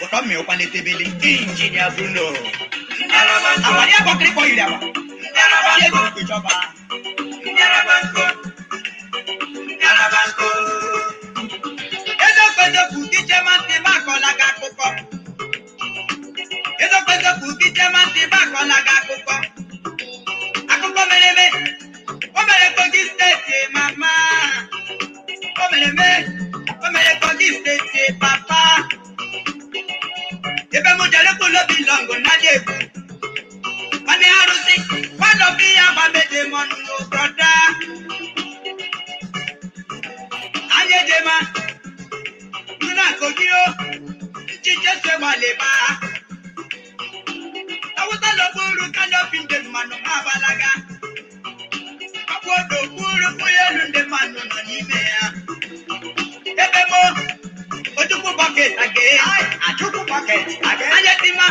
Ụtọ mmiri ụkwanetebele injinia Bruno. Àwàdí àbọ̀kiri pọ̀ yìí àwà. Ṣé ètò ìjọba? Eziokwu eziokwu gị chema ntị m akọla gị akụkọ. Eziokwu eziokwu gị chema ntị m akọla gị akụkọ. Akụkọ mere eme, o mere Kogi steeti mama. O mere eme, o mere Kogi steeti papa. Ebe m jere kwulobi lọngụ na-adị egwu. Nwanne arụsị, nwanne ya gbameje m ọnụ brọda. Anyị ejema, nna Kogi o, nchiche so gbalịba. Awụsa n'okpuru kanopi ndị mmanụ agbalaga. Ọkpụ odo kwuru ụgbọelu ndị mmanụ nọ n'ime ya. Ebe mo, Ojukwu bucket age. Achukwu bucket age. Anya tima,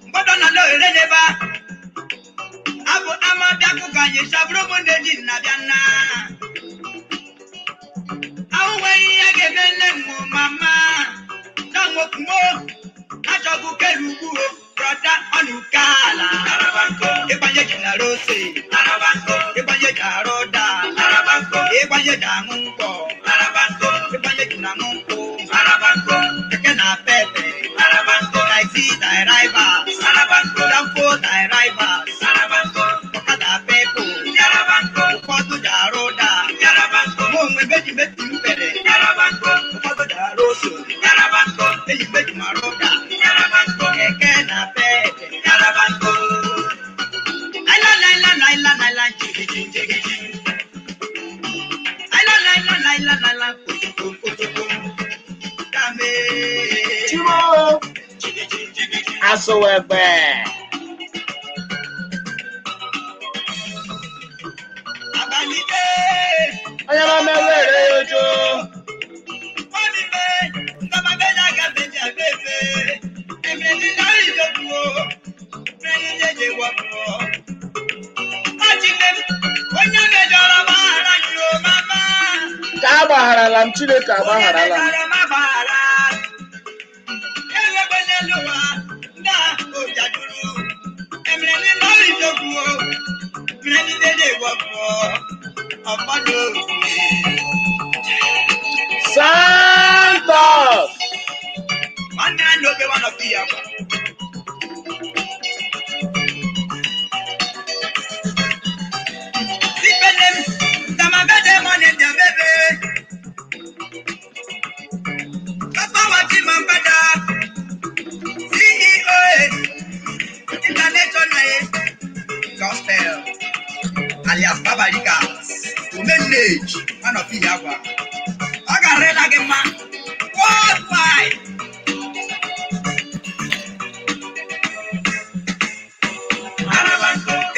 mgbọdọ nọ n'ohere n'ebe a. Abụ ama bịakụ ka anyị chabụrụ m ndị ji nna bịa nna. Ahụ nweghị ihe ga-eme nne m mama. Na nwokumo, achọbụ kelu ugwu o, brọda ọnụ ala. Ịgbanye ji na rose, ịgbanye ji arụ ụda, ịgbanye ji aṅụ nkwọ, ịgbanye ji na aṅụ nkwụ, keke na pepe, taxi drivers, danfo drivers, ọkada pepo, ụfọdụ ji arụ ụda, mụ onwe meji metu mpere, ụfọdụ ji arụ ose, enyi meji mara ụda, keke na pepe. Laila laila laila laila jigiji jigiji. Laila laila laila laila kotoko kotoko. Dame. Chimo Jigiji jigiji. Asowegbe. Abalị dé. Onye ma mewere ya ojo. Mọ́mí mi, ndọ́mọ bẹ́ẹ̀ náà gàfẹ́ ní àgbẹ̀fẹ́. Èmi ní lórí ìjókòó. Mẹ́rin ní èdè wọ̀pọ̀. Ọchị nne m, onye mejọrọ gbaghara gị o mama. Ka agbagharala m, Chineke Onye agbagharala m. mejọrọ m agbaghara. Ewegbe n'elu ụwa, ndị a ojaduru. Emere ní lórí ìjókòó. Mẹ́rin ní èdè wọ̀pọ̀. Ọ̀pọ̀lọpọ̀ òkú. Santos. Nwanne ya na obe nwanọ bi ya kwa. Sipele m, tamabede mọne bịa bebe. Papa wachi ma mbada. CEO International Gospel alias Babarika Omenage nwanọ bi ya kwa. Ọ ga-arịla gị mma. Worldwide.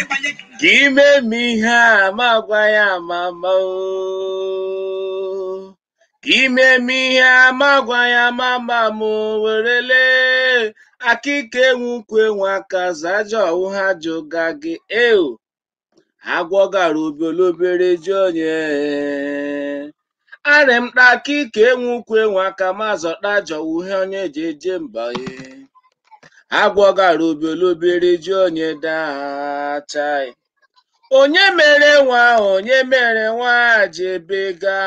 Ịbanye Ka ime m ihe a ma gwa ya mama o. Ka ime m ihe a ma gwa ya mama m werele akịka enwukwe nwa aka zaja ọwụ ha jụga gị eo. Agwọ gara ubi olobere ji onye. Arị m kpa akịka enwukwe nwa aka ma zọta jọwụ ihe onye ji eje mba ye. Agwọ gara ubi olobere ji onye daa chai. Onye mere nwa, onye mere nwa jebega.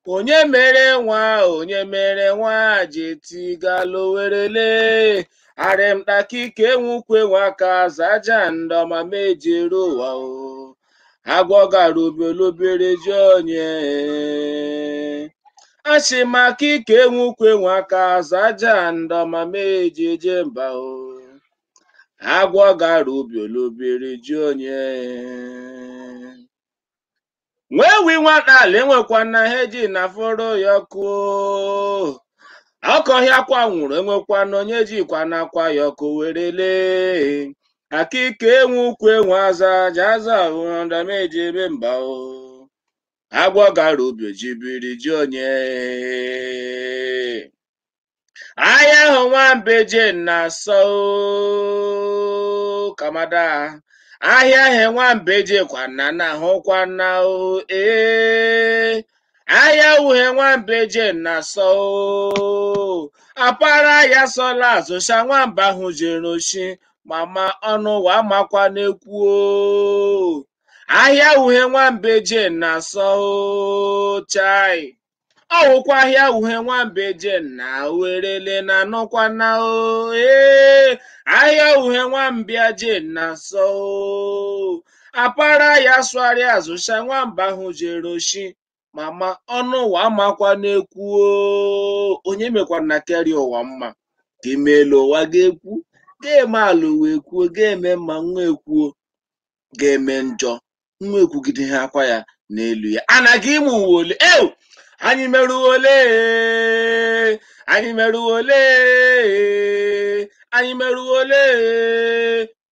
Onye mere nwa, onye mere nwa jetiga lowerele. Arịmkpakike nwukwe nwa ka zaja ndọma mejere ụwa o. Agwọ gara ubi olobere ji onye. Asị m akike nwukwe nwa ka zaja ndọma mejeje mba o. Agwọ gara ubi olobere ji onye. Nwewi nwata ala enwekwana ihe ji na fọrọ ya ọkụ. Ọkọhịa kwa nwụrụ enwekwana onye jikwa na akwa ya ọkụ werele. Akịka enwukwe nwe aza aja aza ndameji ebe mba o. Agwọ gara ubi jibiri ji onye. Ahịa ahụ nwambe je na-asọ o kamada. Ahịa ahụ nwambe je kwana na ahụkwana o ee. Ahịa uhie nwamba eje na sọ apara ya sọla azụcha nwamba ahụ jere oshi mama ọnụ ụwa makwa na-ekwu. Ahịa uhie nwamba eje na sọ chai ọwụkwa ahịa uhie nwamba eje na werele na anụkwa na ee ahịa uhie nwamba je na sọ apara ya sụgharịa azụcha nwamba ahụ jere oshi mama ọnụ ụwa amakwa na-ekwu. Onye mekwara na keri ụwa mma ka emeela ụwa ga-ekwu, ga-eme ala ụwa ekwuo, ga-eme mma nwa ekwuo, ga-eme njọ nwa ekwugide ha akwa ya n'elu ya. Anaghị ịmụ uwe ole ew anyị merụ ole, anyị merụ ole, anyị merụ ole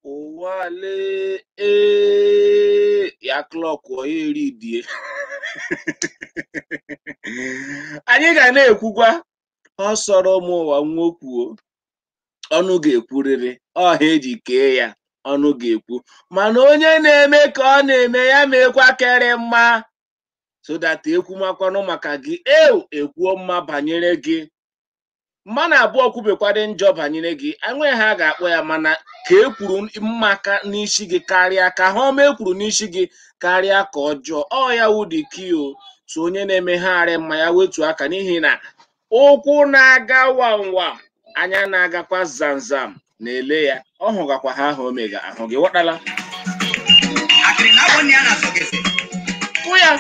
ụwa lee ee ya klọk ya eri die. Anyị ga na-ekwukwa ọ sọrọ ụmụ ụwa nwa okwuo, ọnụ ga-ekwurịrị ọha eji kee ya, ọnụ ga-ekwu. Mana onye na-eme ka ọ na-eme ya meekwa kere mma so that ekwumakwanụ maka gị ew ekwuo mma banyere gị. Mmanụ abụọ kwubekwadị njọ banyere gị enweghị ha ga-akpọ ya, mana ka e kwuru mma n'isi gị karịa ka ha ọma ekwuru n'isi gị karịa ka ọjọọ. Ọ ya wụ dị kio so onye na-emegharị mma ya wetu aka, n'ihi na ụkwụ na-aga wam wam anya na-agakwa zamzam na-ele ya, ọ hụgakwa ha ahụ omega ahụ gị ghọtala kụ ya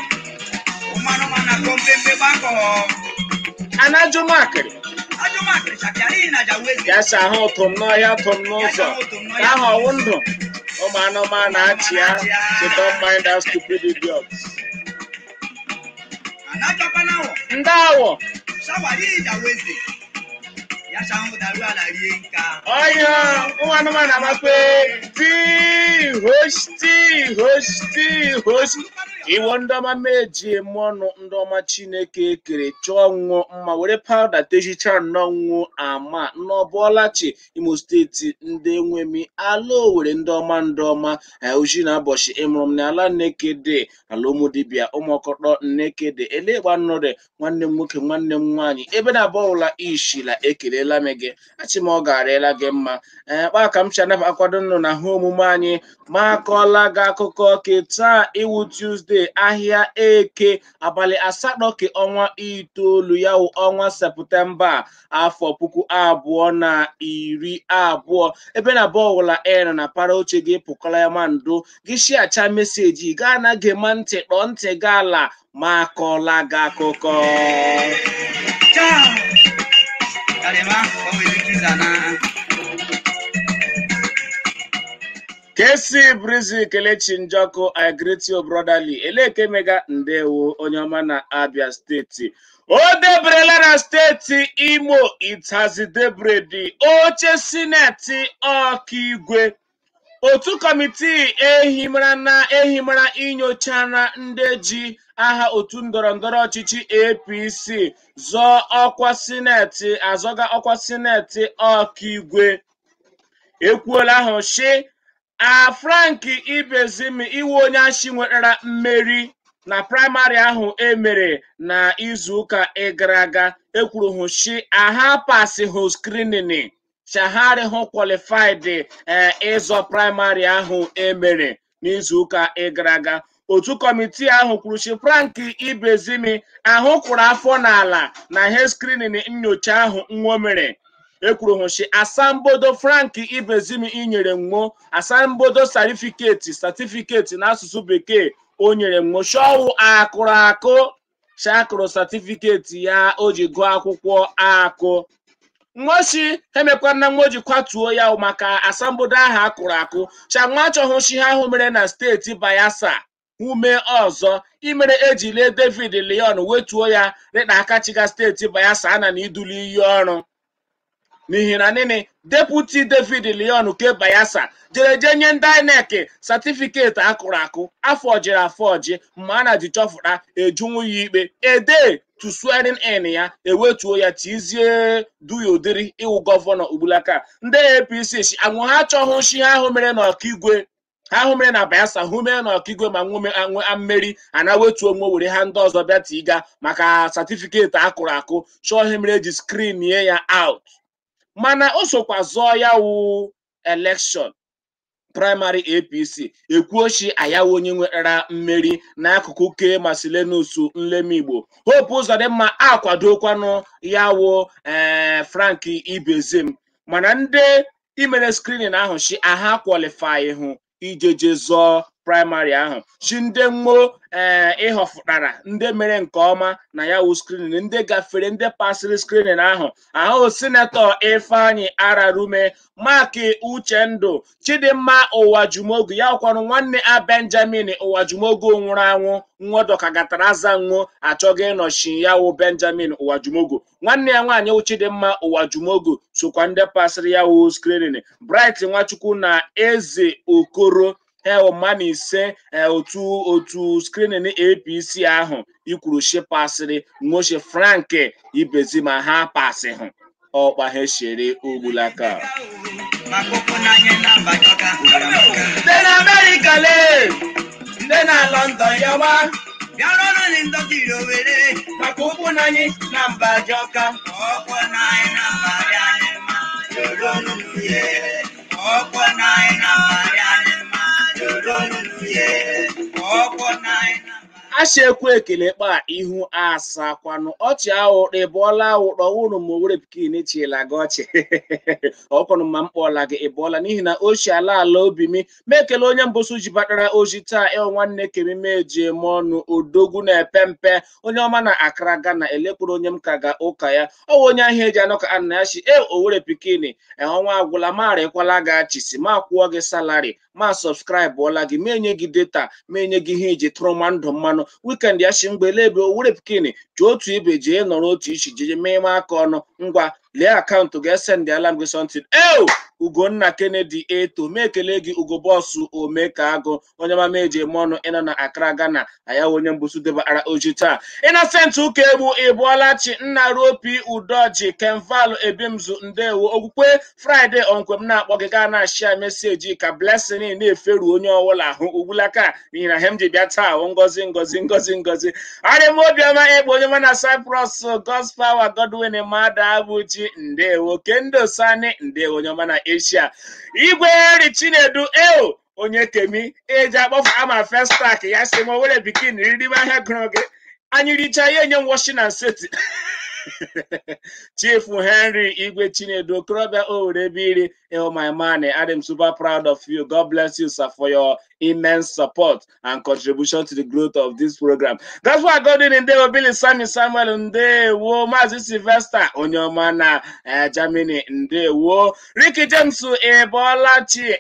anajụmakịrị ya sa ahụ tụm n'ọhịa tụm n'ụzọ ka ahụ ọwụ ndụ ụmụ anụmanụ achị ya. So don't mind that stupid idiot. Ndị awọ ọhịa ụmụ anụmanụ amakpe tihosti. Iwo ndị ọma meji eme ọnụ, ndị ọma Chineke kere chọọ nwụọ mma were pawuda tejicha nnọọ nwụọ ama n'ọbụọlachi Imo steeti ndị nwemi ala Owere ndị ọma ndị ọma oji na abọchị ịmụrụ m n'ala Nnekede ala ụmụdibịa ụmụọkọtọ Nnekede elekpa nnọrị nwanne m nwoke nwanne m nwaanyị ebe na abụọ ụla ishila ekelela m gị achị m ọ garịla gị mma. Ee kpa ka m chi anaba akwado nnụ na ha omume anyị ma akọọla gị akụkọ ke taa iwu Tuesday ahịa eke abalị 8 ke ọnwa 9 ya wụ ọnwa Septemba afọ 2020 ebe na abụọ ụla ere na para oche gị pụkọla ya ma ndo gị shiacha meseji gaa na gị ma ntị kpọọ ntị gị ala ma akọọla gị akụkọ. Kesi Brizi Kelechi Njọkụ, I greet you brotherly. Eleke mega ndewo onye ọma na Abia steeti. O debrela na steeti Imo itazi debredi oche sineti Ọkigwe. Otu kọmitii ehimara inyochara ndị ji aha otu ndọrọ ndọrọ ọchịchị APC zọọ ọkwa sineti azọga ọkwa sineti Ọkigwe. Ekwuola ahụ shi a Frank Ibezim iwe onye ashi nwetara mmeri na praịmarị ahụ emere na izuụka gara aga ekwuru hụ shi aha pasị hụ skrinin shahari hụ kwalifaid ịzọ praịmarị ahụ emere n'izuụka gara aga. Otu kọmitii ahụ kwuru shi Frank Ibezim ahụ kwụrụ afọ n'ala na ihe skrinin nyocha ahụ nwo mere. Ekwuru hụ shi asambodo Frank Ibezim inyere nwo asambodo satifiketi n'asụsụ bekee o nyere nwo shọwụ akụrụ akụ shakụrụ satifiketi ya o ji gụọ akwụkwọ akụ nwoshi emekwana nwa o ji kwatuo ya maka asambodo ahụ akụrụ akụ chanwa achọghị shi ha ahụ mere na steeti Bayelsa ume ọzọ imere eji lee David Leon wetuo ya rịna aka chiga steeti Bayelsa ana na iduli iyi ọrụ n'ihi na nini deputi David Leon ke Bayelsa jere je nye ndị INEC satifiketi akụrụ akụ afọ jiri afọ ji mma a na ji chọfụta ejunwu ya ikpe ede to swearing in ya ewetuo ya tizie duyodiri iwu gọvanọ ugbulaka. Ndị APC si anwụ ha achọghị shi ha ahụ mere n'Ọkigwe Ha hụ mere na Bayelsa, hụ mere na Ọkigwe, ma nwome mmeri ana wetu onwe were ha ndị ọzọ bịa tiga maka certificate akụrụ akụ chọọ ihe mere eji screen ya out. Mana o sokwa zọọ ya wụ election primary APC, ekwuochi ayawo onye nwetara mmeri n'akụkụ ke Marcellinus Nlemigbo. Hope Uzodimma akwadokwanụ ya wụ Frank Ibezim, mana ndị imere screening ahụ shi aha qualify hụ ijeje zọọ primary ahụ, chi ndị mmo ịhọfụtara ndị mere nke ọma na ya wụ screening, ndị gafere, ndị pasịrị screening ahụ ahụ: Senator Ifeanyi Ararume, Mark Uchendụ, Chidimma Ụwajumogu, ya kwanụ nwanne a Benjamin Ụwajumogu nwụrụ anwụ, nwodoka gatara aza nwo achọghị ịnọchi ya wụ Benjamin Ụwajumogu, nwanne ya nwaanyị wụ Chidimma Ụwajumogu sokwa ndị pasịrị ya wụ screening. Bright Nwachukwu na Eze Okoro mana 5 otu screening APC ahụ ikwuru shi pasịrị nwoche Frank Ibezima ha pasị hụ ọkpa ha shere ogbulaka. Ndị na Amerịka lee, ndị na London yawa maka ụkwụ n'anyị na mba jọka. Ọkwọ n'anyị na mba ya anyị mma, loro nunu ye. Ọkwọ n'anyị na mba ya anyị mma, loro nunu ye. Ọkwọ n'anyị na mba. Asha ekwe ekele kpa ihu asa kwanụ ọchị ahụ ịbụọla awụkpọ wụrụ ma owere pikin chila gị ọchị ọkwanụ ma mkpọla gị ịbụọla n'ihi na ochi ala ala obi mi ma ekele onye mbụsụ ji batara oji taa ịhụ nwanne kemime eji eme ọnụ odogwu na-epe mpe onye ọma na Akra Ghana elekwuru onye m ka ga ụka ya ọ wụ onye ahịa eji anọ ka ana ya shi e owere pikin ọnwa agwụla ma arịkwala gị achịsi ma kwụọ gị salary ma subscribe-ụọla gị ma enye gị data ma enye gị ihe iji tụrụ ma ndụ mmanụ weekend ya shi mgbe elebe owere pikin ji otu ibe jee nọrọ otu ichi jee mee ime aka ọnụ ngwa lee akaụntụ gị esendịala m gị something eo Ugonna Kennedy eto ma ekele gị Ugo bọsụ ome ka agụ onye mama eji eme ọnụ ịnọ na Accra Ghana aya onye mbusu debara oji taa. Innocent ụka egbu ịbụọlachi nna ruopi udoji Kenvalụ ebimzu ndewo okwukwe Friday onkwe m na-akpọ gị gaa na shia message ka blessing na-eferu onye ọbụla ahụ ugbulaka n'ihi na hem ji bịa taa wụ ngozi ngozi ngozi ngozi arị m obiọma egbe onye ma na Cyprus Godspower Godwin Mada Abuchi ndewo kendo sani ndewo onye ọma na Asia igwe Henry Chinedu eo onye kemi eji akpọfa ama festak ya si m owere pikin riri ahịa gụrụ gị anyị richaa ya enye m washing and setting. Chief Henry Igwe Chinedu okorobịa Owere Biri, oh my man, I'm super proud of you. God bless you, sir, for your immense support and contribution to the growth of this program. That's why God in Ndewo Billy Sammy Samuel Ndewo Mazi Sylvester onye ọma na Germany Ndewo Ricky James Ebolachi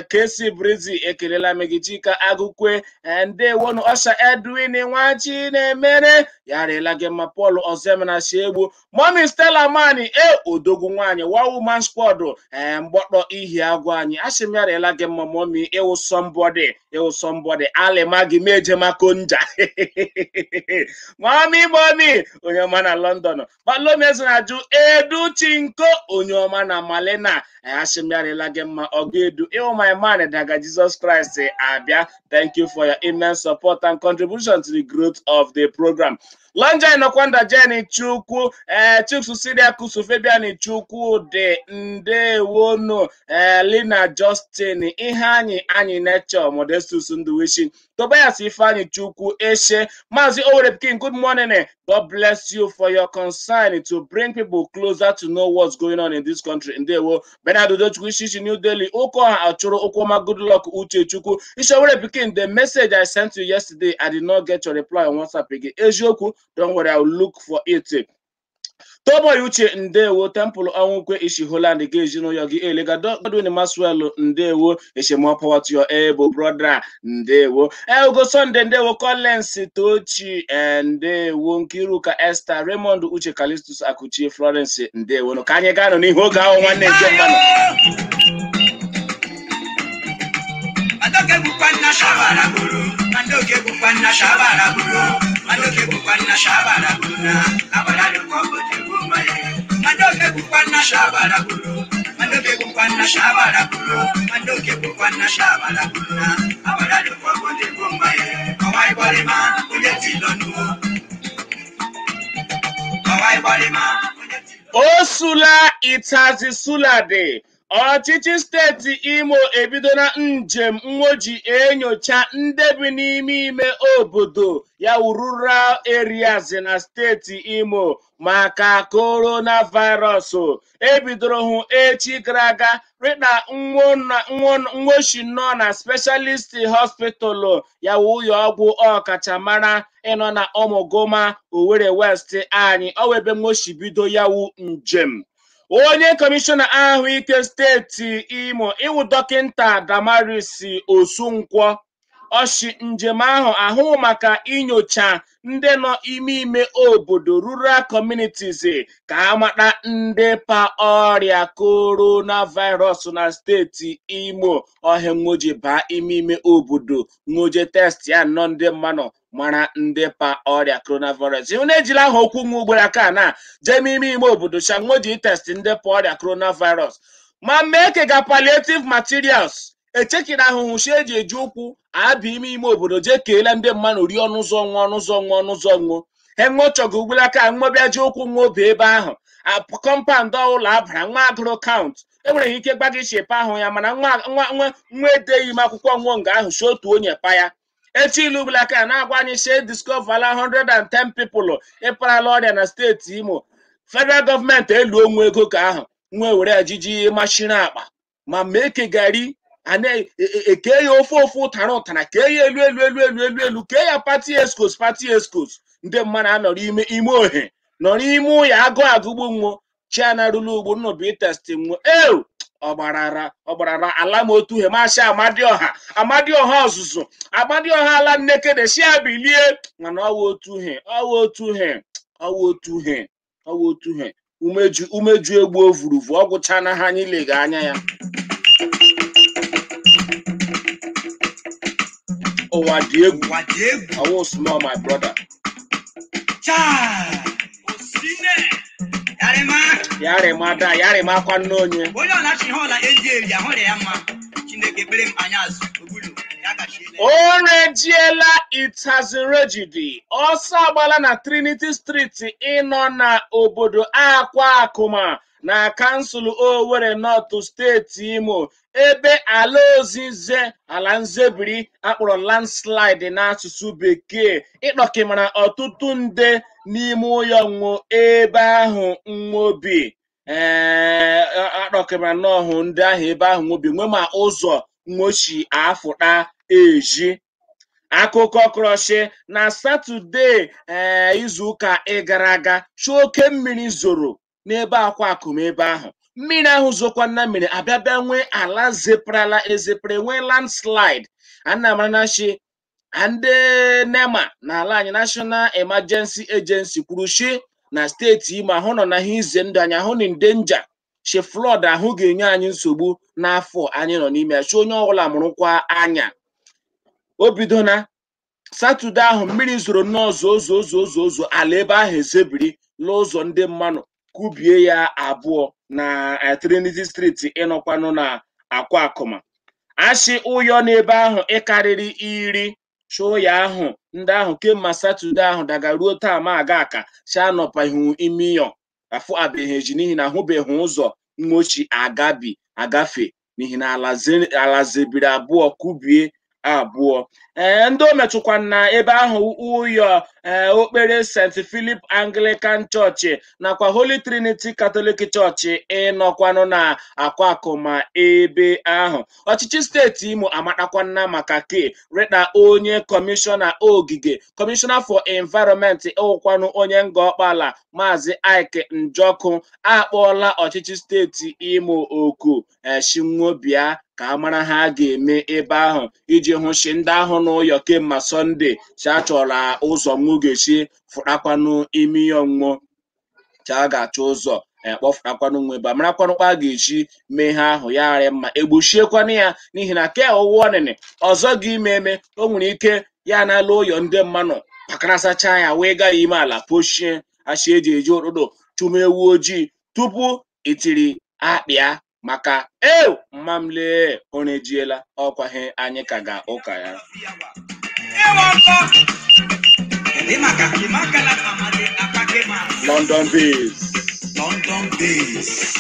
Casey Breezy ekelela m gị Chika Agụkwe Ndewo Osha Edwin Nwachi na-emere ya rịla gị mma Paul Ozemena Shegbu Mommy Stella Mani e odogwu nwaanyị one woman squad mgbọkpọ ihi agwụ anyị asị m ya rịla gị mma mommy ịwụ somebody ịwụ somebody alịma gị meje mako nja mommy mommy onye ọma na London Balomezi na-ajụ edu chinko onye ọma na Malina asị m ya rịla gị mma ọgụ edu ịwụ my man daga Jesus Christ abịa. Thank you for your immense support and contribution to the growth of the program. Lonja Nokwanda Jenny Chukwu Chukwu Sidia Kusu Fabian Chukwu de Ndewonu Lina Justin Iheanyi Anyị Nature Modestus Nduwishi Tobias Ifeanyi Chukwu Eshe Mazi Owere King, good morning. God bless you for your concern to bring people closer to know what's going on in this country. Ndewo Bernard Udochukwu Ishishi New Delhi Okoha Achoro Okwoma good luck Uche Chukwu Ishowere Pikin, the message I sent you yesterday, I did not get your reply on WhatsApp again. Eziokwu, don't worry, I will look for it. Toboy Uche Ndewo Temple Onwukwe Ishi Holland gị ezinụlọ gị elega Godwin Maxwell Ndewo Eshe more power to your able brother Ndewo Ugo Sunday Ndewo Collins Tochi Ndewo Nkiruka Esther Raymond Uche Calistus Akuchi Florence Ndewo nụ ka anyị gaa nụ n'ihu oge ahụ nwanne nke mmanụ. Madoke bukwa nna shabara buru, Madoke bukwa nna shabara buru, Madoke bukwa nna shabara buru na abara dukọ bote bumale. Madoke bukwa nna shabara buru, Osula Itazi Sulade. Ọchịchị steeti Imo ebidola njem nwoji enyocha ndị bi n'ime ime obodo ya rural areas na steeti Imo maka coronavirus. Ebidoro hụ echi gara aga rịna nwoshi nọ na specialist hospital ya ụlọ ọgwụ ọkachamara ịnọ na Omogoma Owerri West anyị ọ ebe nwoshi bido yawu njem. Onye kọmishọna ahụike steeti Imo iwu dọkịnta Damaris Osunkwọ ọchị njem ahụ ahụ maka inyocha ndị nọ ime ime obodo rural communities ka amata ndị pa ọrịa coronavirus na steeti Imo. Ọhịa nwoji baa ime ime obodo nwoje test ya nọ ndị mmanụ mara ndị pa ọrịa coronavirus. Ihu na-ejila aha okwu nwa ugboro aka na jee ime ime obodo sha nwoji test ndị pa ọrịa coronavirus ma mee ka ga palliative materials echekira ahụhụ shi eji eji ụkwụ abịa ime ime obodo jee keela ndị mmadụ rie ọnụ ụzọ nwa ọnụ ụzọ nwa ọnụ ụzọ nwụ he nwochọgo ugbulaka nwobịa ji ụkwụ nwa obi ebe ahụ kọmpaụnd ụlọ abara nwa agụrụ kaụnt enwere ike gba gị shepe ahụ ya mana nwa nwa nwa edeghị m akwụkwọ nwa nga ahụ shi otu onye pa ya. Echi ilu ugbulaka na-agwa anyị shi discoverla 110 people ịparala ọrịa na steeti Imo. Federal gọọmenti elu onwe ego ka ahụ nwa were ejiji mashiri akpa ma mee kegari eke ya ofe ofe ụtara ụtara kee ya elu elu elu elu elu elu kee ya pati eskos pati eskos ndị mmadụ anọrọ ime ime ohe nọrọ ime ụya agụ agụgbu nwo chiana rulu ugbo nnọbụ itesti nwo eu ọgbarara ala m otu he masị amadioha amadioha ọzụzụ amadioha ala nnekede si abilie mana ọwa otu he ọwa otu he ọwa otu he ọwa otu he umeju umeju egbu ovuruvu ọgwụcha na ha anyị lega anya ya. Ụwa dị egwu. Ọwụ small my brother. Yarịma da yarịma akwa nne onye. Onye ọ na-achị ihe ọla eji eri ahụrụ ya mma. Chineke kpere m anya azụ ogbulu ya gachiele. O rejiela itazirejidi ọsọ agbala na Trinity Street ịnọ na obodo Akwa Akụma na kansụl Owerri North steeti Imo ebe ala ozize ala nzebiri akpọrọ landslide n'asụsụ bekee ịkpọkịmara ọtụtụ nde n'ime ụyọ nwụ ebe ahụ nwobi akpọkịmara n'ọhụ ndị ahụ ebe ahụ nwobi nwe ma ụzọ nwochi afụta eji. Akụkọ krọshi na Satọde izuụka gara aga chi oke mmiri zoro n'ebe Akwa Akụma ebe ahụ mmiri ahụ zokwa na mmiri abịa bịa nwee ala zeprala ezepere nwee landslide. Anamanachi ndị NEMA na ala anyị National Emergency Agency kwuru shi na steeti Imo ahụ nọ na ihe ize ndụ anyị ahụ na danger shi flood ahụ ga-enye anyị nsogbu n'afọ anyị nọ n'ime ya chi onye ọbụla mụrụkwa anya. O bido na Satọde ahụ mmiri zoro nnọọ zo zo zo zo zo ala ebe ahụ ezebiri n'ụzọ ndị mmanụ kubie ya abụọ na Trinity Street ịnọkwanụ na Akwa Akụma. Ashị ụyọ n'ebe ahụ ịkarịrị iri chụọ ya ahụ ndị ahụ kemgbe Satọde ahụ daga ruo taa ma aga aka chi anọpaghị ime yọ afụ abegheji n'ihi na ahụbeghị ụzọ mmochi agabi agafe n'ihi na ala zebiri abụọ kubie abụọ. Ndị o metụkwa na ebe ahụ ụyọ okpere St. Philip Anglican Church nakwa Holy Trinity Catholic Church ịnọkwanụ na Akwa Akụma ebe ahụ. Ọchịchị steeti Imo amatakwana maka ke rịta onye kọmishọna ogige kọmishọna for environment ịwụkwanụ onye nga ọkpala Maazị Ike Njọkụ akpọọla ọchịchị steeti Imo oku eshinwobia ka amara ha ga-eme ebe ahụ iji hụ shi ndị ahụ n'ụyọ kemma Sọnde chi achọrọ ụzọ nwugechi fụtakwanụ imi ya ọnwụ chi a ga-achọ ụzọ kpọfụtakwanụ nwe ebe marakwanụ kpa a ga-eji mee ha ahụ ya arị mma egbochiekwanụ ya n'ihi na ke ọwụwa ọnịnị ọzọ gị ime eme o nwere ike ya na-alụ ụyọ ndị mmanụ pakarasacha ya wee gaa ime ala pochie achi eji eji ụtụtụ chụma ewu ojii tupu itiri akpịa Maka ew mmamle ọ ejiela ọkwaghị anyị ka ga ụka ya. London Base. London Base.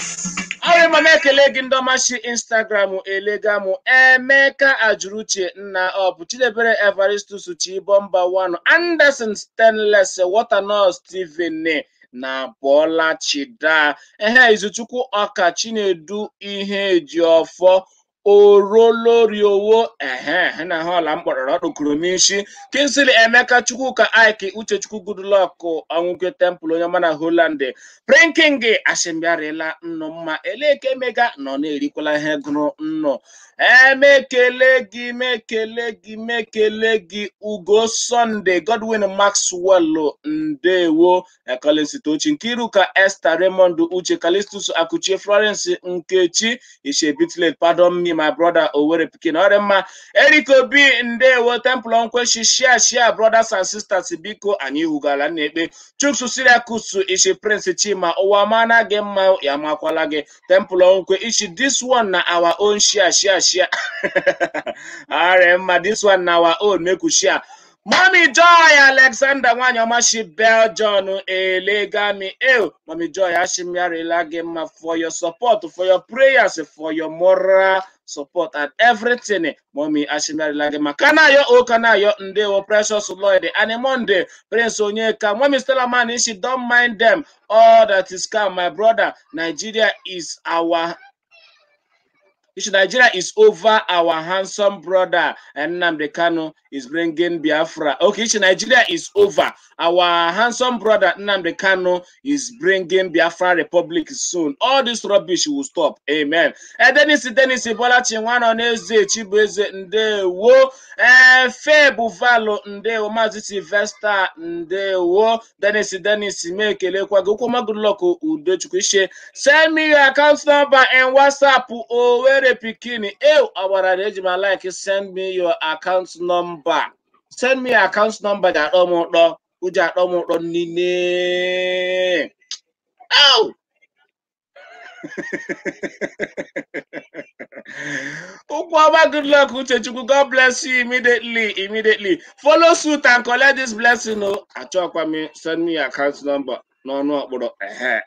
Ọrị ma ekele gị ndị ọmachi Instagram elega mụ Emeka Ajụrụuche nna ọbụ Chidebere Evaristus Chibomba 1 Anderson Stainless Waternos Steven na Bola Chida ehe Izuchukwu Ọka Chinedu ihe ji ọfọ oroloriowo ehe na ha ọla mkpọrọ ọkpụkụrụ m isi Kingsley Emeka Chukwuka Ike Uchechukwu Goodluck Ọnwụkwe Temple onye ọma na Holland Prinking asịmbịarịla nnụ mma eleke mega nọ na-erikwala ihe gụrụ nnụ emekele gị mekele gị mekele gị Ugo Sunday Godwin Maxwell ndewo Collins Tochi Nkiruka Esther Raymond Uche Calistus Akuchie Florence Nkechi Ishe Bitlet pardon me my brother Owerri Pikin ọrịmma Eric Obi ndewo Temple Nkweshi shia shia brothers and sisters biko anyị hụgara na-ekpe Chuksu Syracuse Ishe Prince Chima ụwa mana gị mma ya makwala gị Temple Nkwe Ishi this one na our own shia shia shia ọrịmma this one na our own make we share. Mommy Joy Alexander nwanyị ọma shi Belgium elegami ew Mommy Joy ashimyarila gị mma for your support, for your prayers, for your moral support and everything. Mommy ashimyarila gị mma. Kanayo o Kanayo ndewo Precious Lloyd Animonde Prince Onyeka Mommy Stella Man she don't mind them all that is calm my brother. Nigeria is our Nigeria is over. Our handsome brother Nnamdi Kanu is bringing Biafra. Okay, Nigeria is over. Our handsome brother Nnamdi Kanu is bringing Biafra Republic soon. All this rubbish will stop. Amen. Dennis Bolachi nwana Eze Chibueze ndewo. Febu Valo ndewo. Mazi Sylvester ndewo. Dennis mekelekwa gị. Ukwuma Goodluck Udechukwu Ishe. Send me your account number and WhatsApp Owerri Pikini. Ew, agbara eji ma like send me your account number. Send me your account number ga-akpọ m ụtọ. Ụjọ akpọ m ụtọ niile. Ow! Ukwuoma Goodluck Uchechukwu, God bless you immediately. Follow suit and collect this blessing. Oh, achọkwa m send me your account number. N'ọnụ ọkpụrụ. Ehe.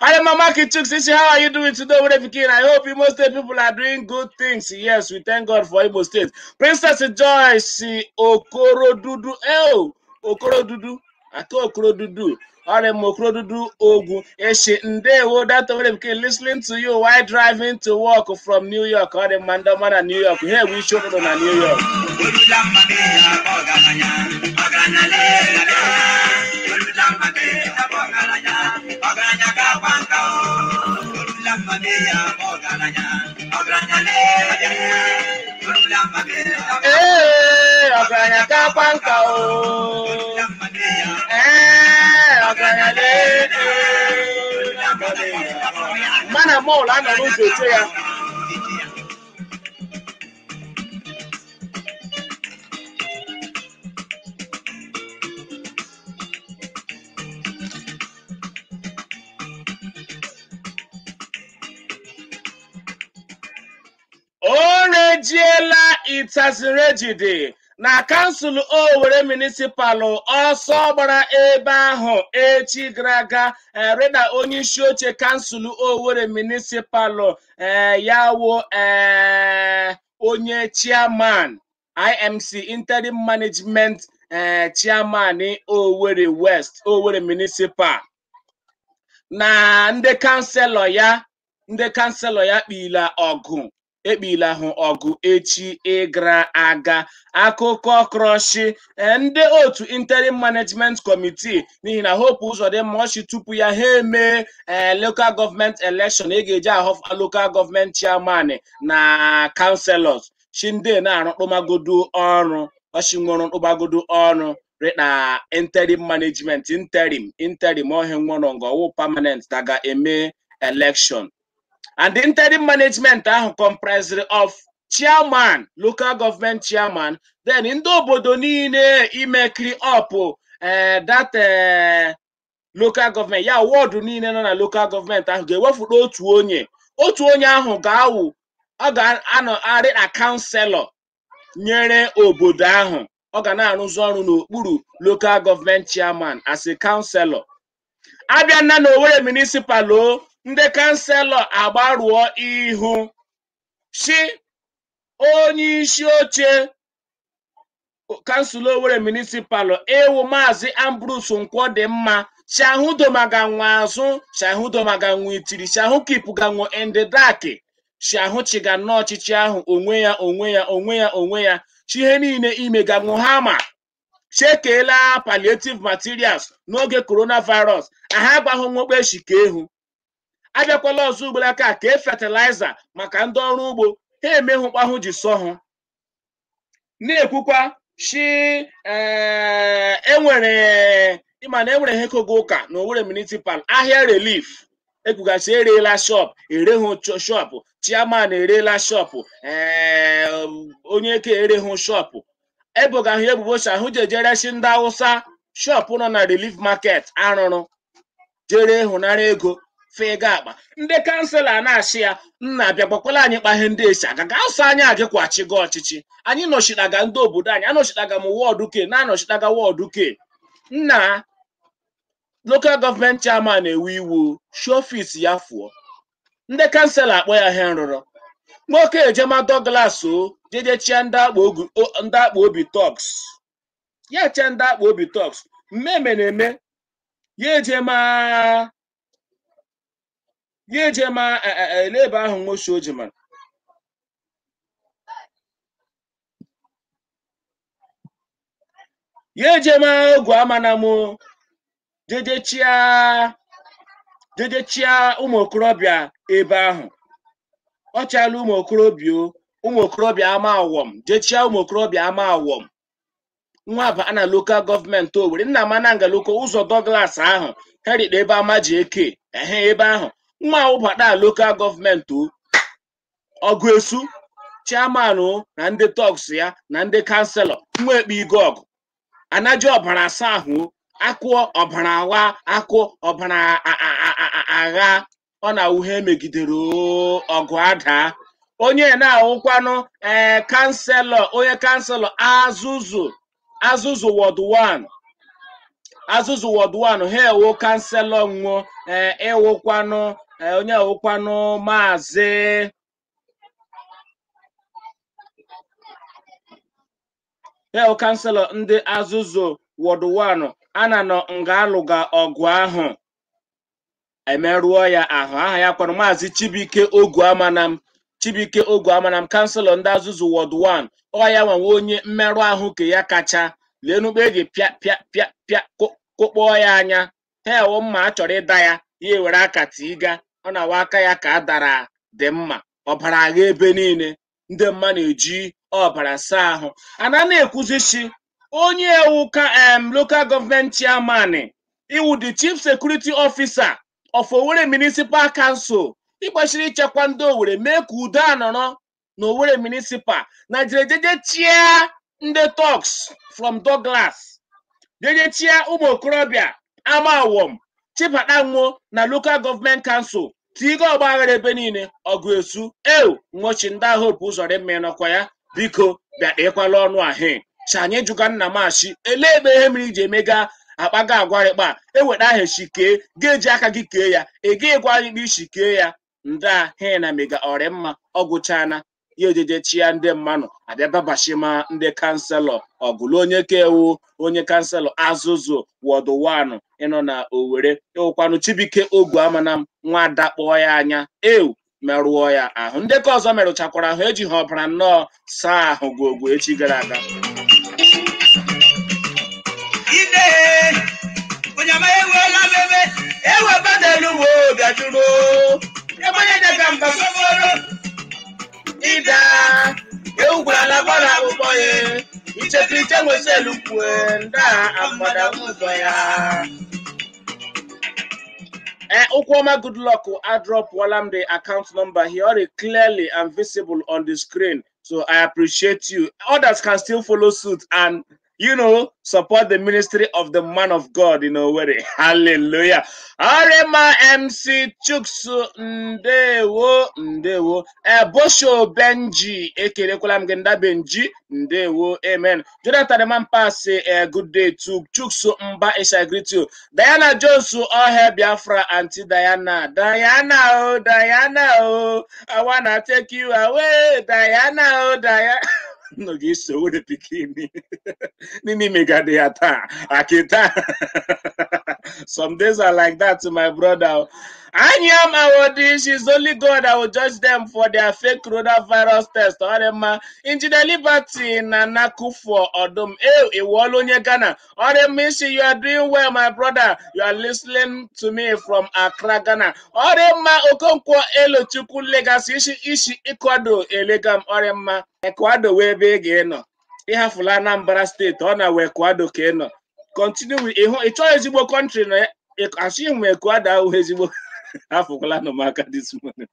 I am Mama Kichuk. How are you doing today, Owerri? I hope Imo State people are doing good things. Yes, we thank God for Imo State. Princess Joyce Okorodudu. Oh, Okorodudu. Aka Okorodudu. I am Okorodudu Ogu. Eshe ndewo that Owerri listening to you while driving to work from New York. I am Mandamana, New York. Here we show on New York. Ee, ọgaranya ka nka o. Ee, ọgaranya lee. Mana mọl anọ n'ụzọ eche ya. O rejiela itazirejide na kansụl Owerri Municipal ọsọ gbara ebe ahụ echi gara aga. Reda onye isi oche kansụl Owerri Municipal ya wo onye chairman IMC interim management chairman Owerri West Owerri Municipal na ndị kanselọ ya kpila ọgụ ekpila hụ ọgụ echi ịgara aga. Akụkọ krọshi ndị otu interim management committee n'ihi na Hope Uzodimma ọchị tupu ya ha eme local government election ị ga-eji ahụ local government chairman na councilors chinde na-arụ mkpụmagodu ọrụ ọchị nwere mkpụmagodu ọrụ na interim management interim ọhịa nwere nga ọwụ permanent na ga-eme election. And the interim management ahụ comprised of chairman, local government chairman, then ndị obodo niile imekiri up that local government, ya wọdụ niile nọ na local government ahụ ga-ewepụta otu onye Otu onye ahụ ga-awụ ọ ga-anọ arị na councillor nyere obodo ahụ, ọ ga na-arụzi ọrụ n'okpuru local government chairman as a councillor. Abịa na Owerri municipal o, ndị councillor agbarụọ ihu si onye isi oche kansụl Owerri municipal ewu Maazị Ambrose Nkwọdịmma shahudomaga nwa azụ, shahudomaga nwa itiri, shahukipuga nwa ndịdaki, shahuchiga n'ọchịchị ahụ onwe ya onwe ya onwe ya onwe ya, chi ihe niile imega nwụhama chekeela palliative materials n'oge coronavirus aha agbahụ nwokpe shike ehu. Abịakwala ọzọ ugboro aka kee fertilizer maka ndị ọrụ ugbo, ha emehụkpahụ ji sọ hụ. Na-ekwukwa shi enwere ịma na enwere ihe kogo ụka na Owerri municipal ahịa relief ekwugasị ereela shop, erehụ shop, chairman ereela shop, onye ke erehụ shop. Ebogahụ ebubo shahụ jejeresi ndị Hausa shop nọ na relief market arụrụ jere hụnara ego fega akpa. Ndị kansela na-achị ya nna bịa gbakwala anyị kpahe ndị esi agaga awụsa anyị agịkwachigo ọchịchị anyị nọchitaga ndị obodo anyị anọchitaga m wọdụ ke na-anọchitaga wọdụ ke nna. Local government chairman ewe iwu shi ọfịs ya fụọ. Ndị kansela akpọ ya ihe nrụrụ. Nwoke ejema Douglas o jejechia ndị akpa obi talks, ya chia ndị akpa obi talks mmemme na-eme ya ejema ele ebe ahụ nwoshi o jemara ya ejema ogwu amana m jejechia ụmụ okorobịa ebe ahụ. Ọ chala ụmụ okorobịa ụmụ okorobịa ama awọm, jechia ụmụ okorobịa ama awọm nwa ba na lokal gọọmenti Owerri nna mana nga loko ụzọ Douglas ahụ herikpa ebe ama ji eke ehe ebe ahụ nwa ụbata lokal gọọmenti ọgụ esu chairman na ndị tọks ya na ndị kanselọ nwa ekpe ige ọgụ anaji ọbara asa ahụ akụọ ọbara awa akụọ ọbara agha ọ na-awụ ihe megidere ọgụ ada. Onye na-awụkwanụ ee kanselọ onye kanselọ azụzụ azụzụ ward 1 azụzụ ward 1 ha ewu kanselọ nwụọ ee ewukwanụ onye ewukwanụ maazị ewu kanselọ ndị azụzụ ward 1 ana nọ nga alụga ọgụ ahụ emerụọ ya ahụ. Aha ya kwanụ Maazị Chibuike Oguamanam, Chibuike Oguamanam kanselọ ndị azụzụ ward 1. Ọ ya nwanwe onye mmerụ ahụ ke ya kacha lenukpe eji pịa pịa pịa pịa kụkpọọ ya anya ha ewu mma a chọrọ ịda ya ya ewere akata ịga ọ na-awa aka ya ka a dara dị mma ọbara agha ebe niile ndị mma na-eji ọbara saa ahụ. Ana na-ekwuzichi onye ewu ka local government chairman iwu the chief security officer of Owerri Municipal Council ịgbachiri ichekwa ndị Owerri mee ka udo anọrọ na Owerri Municipal na jere jeje chia ndị talks from Douglas jeje chia ụmụ okorobịa ama awọm chibata nwuo na local government council tigo ọgbaghara ebe niile ọgụ esu ew nwochi ndị ahụ hope ụzọ dị mma ịnọkwa ya biko bịa ịkwala ọnụ ahụ chi anyị jụga nna machi elee ebe ihe mere iji emega akpaga agwarịkpa eweta aha echi kee ga-eji aka gị kee ya ị ga ịgwa anyị kpa isi kee ya nda he na mega ọrịmma ọgwụchana ya ejeje chia ndị mmanụ abịa babashima ndị kanselọ ọgụlụ onye kewu onye kanselọ azụzụ wọdụ 1 ịnọ na Owerri ịwụkwanụ Chibuike Oguamanam nwa dakpọọ ya anya ew merụọ ya ahụ. Ndị ka ọzọ merụchakwara ahụ eji ha ọbara nnọọ saa ahụ gwogwo echi gara aga. Ide onye ama ewela mebe ewe badelu wo bịajuru ebe daga mba sọfọrọ ida ewugwala gbara akpụkpọ ya ichekiriche nwesị elu kwue nda amada ụzọ ya. Ukwoma Goodluck I drop Walam the account number here already clearly and visible on the screen. So I appreciate you. Others can still follow suit and Support the ministry of the man of God in Owerri. Hallelujah. Arema MC Chuksu, ndewo, ndewo. Bosho Benji, ekelekwala m gị nda Benji, ndewo, amen. Jonathan Mampasi, good day to Chuksu Mba, I greet you. Diana Jones, all hail Biafra, Auntie Diana. Diana, oh, Diana, oh, I wanna take you away. Diana, oh, Diana. No, gị so were pikin. Nini megade ya taa, akita. Some days are like that to my brother. Anyam Awodi, she's only God that will judge them for their fake coronavirus test. Ọrịa Engineer Liberty na Nakufo Odum. Iwolu onye Ghana. Ọrịa Mishi, you are doing well, my brother. You are listening to me from Accra, Ghana. Ọrịa Okonkwo Elochukwu Legacy. Ishi Ishi Ecuador Elegam. Ọrịa Ecuador wee ebe ị ga-enọ. Ịhafụla Anambra steeti, ọ na wee Ecuador ka ị nọ. Continue with ịhụ ị chọọ ezigbo country na asị m Ecuador ahụ ezigbo. Afụkwala nọ m aka this morning.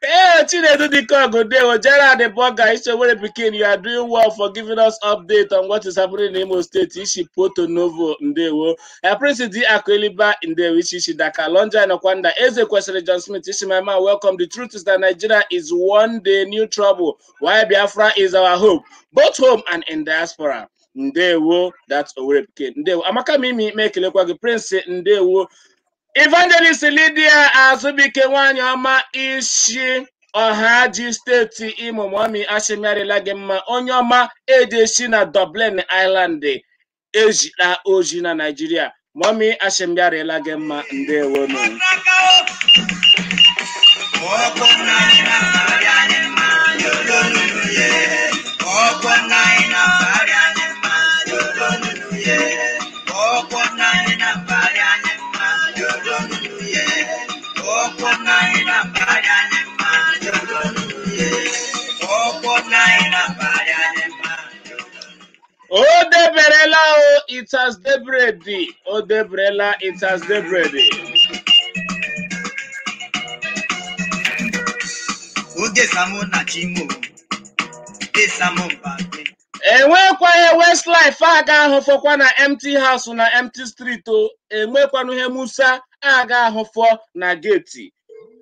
Hey, Chinedu Dikogu, Dewo, Gerard Boga, Isowere Pikin, you are doing well for giving us update on what is happening in Imo State. Ishi Poto Novo, Ndewo. Prince D. Akweliba, Ndewo, Ishi Daka, Lonja Nokwanda, Eze Kwesiri John Smith, Ishi my man, welcome. The truth is that Nigeria is one day new trouble. Why Biafra is our hope, both home and in diaspora. Ndewo, that's Owere Pikin. Ndewo. Amaka Mimi, Mekelekwa, Prince Ndewo. Evangelist Lydia Azubike nwanyị ọma isi ọha ji steeti Imo mami ashịmarịla gị mma onye ọma ejeshi na Dublin Ireland ejila oji na Nigeria mami ashịmarịla gị mma ndewonu. O deberela o, it has debredi. O deberela, it has debredi. Enwekwaghị Westlife aga ahụfọkwa na empty house na empty street o. Enwekwanụ ihe Musa aga ahụfọ na geti.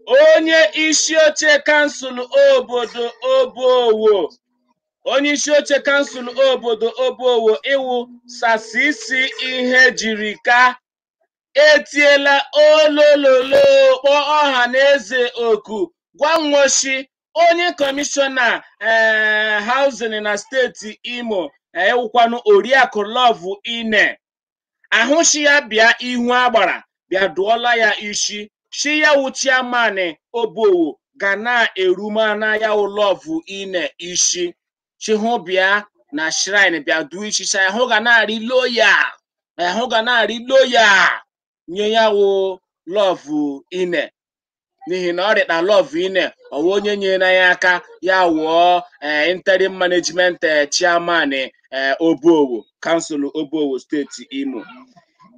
Onye isi oche kansụl obodo Obowo. Onye isi oche kansụl obodo Obowo iwu Sasisi ihe jiri ka etiela olololo kpọọ ọha na eze oku gwa nwoshi onye kọmishọna housing na steeti Imo ewukwanụ Oriakụ Love Ine ahụshi ya bịa ihu agbara bịa dụọla ya isi shi ya wụ chairman Obowo ga na-erumana ya wụ Love Ine isi. Chihu bịa na shrine bịa duo ichicha ya hụ ga na-arị loya ahụ ga na-arị loya nye ya wụ Love Ine n'ihi na ọ rịta Love Ine ọwụ onye nyere ya aka ya wụọ interim management chairman Obowo kansụl Obowo steeti Imo.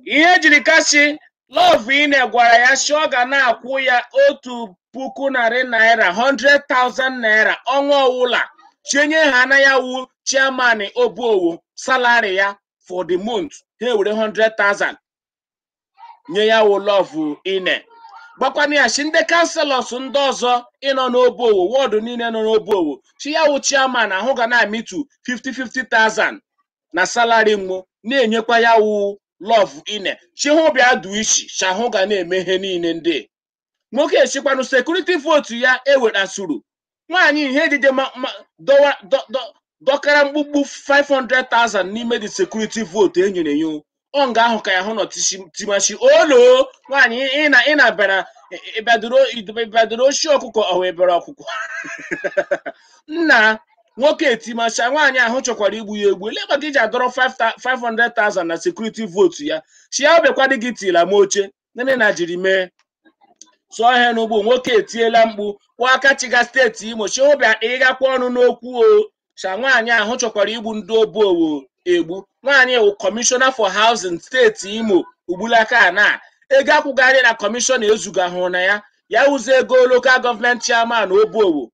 Ihe jiri kashi Love Ine gwara ya shi ọ ga na-akwụ ya 1,000 naira 100,000 naira ọnwa ọwụla chenye ha na ya wu chairman Obowo salary ya for the month ha were 100,000 nye ya wụ Love Ine. Gbakwana ya shi ndị kanselọs ndị ọzọ ịnọ n'Obowo wọdụ niile nọ n'Obowo chi ya wụ chairman ahụ ga na-amitu 50,000 na salary mụ na-enyekwa ya wụ Love Ine chi hụ bịa du ishi shahụ ga na-eme ihe niile ndị nwoke echikwanụ sekuriti votu ya ewetasuru nwaanyị ihe ejije dọkara mkpukpu 500,000 n'ime the security vote e nyere ya ọ nga ahụ ka ya hụ nọ timashi olo nwaanyị ị na-abịara ịbịadoro oshi ọkụkọ ọ wee bịara ọkụkọ nna nwoke etimasha nwaanyị ahụ chọkwara igbu ya egbu ele maka iji adọrọ 500,000 na security vote ya chi ya obekwadị gị tila m oche nne na jiri mee sụọ ihe n'ugbo nwoke etiela mkpu kwa aka chiga steeti Imo chiobịa ịgakwa ọnụ n'okwu o cha nwaanyị ahụ chọkwara igbu ndị Obowo egbu nwaanyị wụ kọmishọna for housing steeti Imo ugbulaka na ego akwụgharị na kọmishọna ezugahụ na ya ya wụzi ego lokal gọọmenti chairman Obowo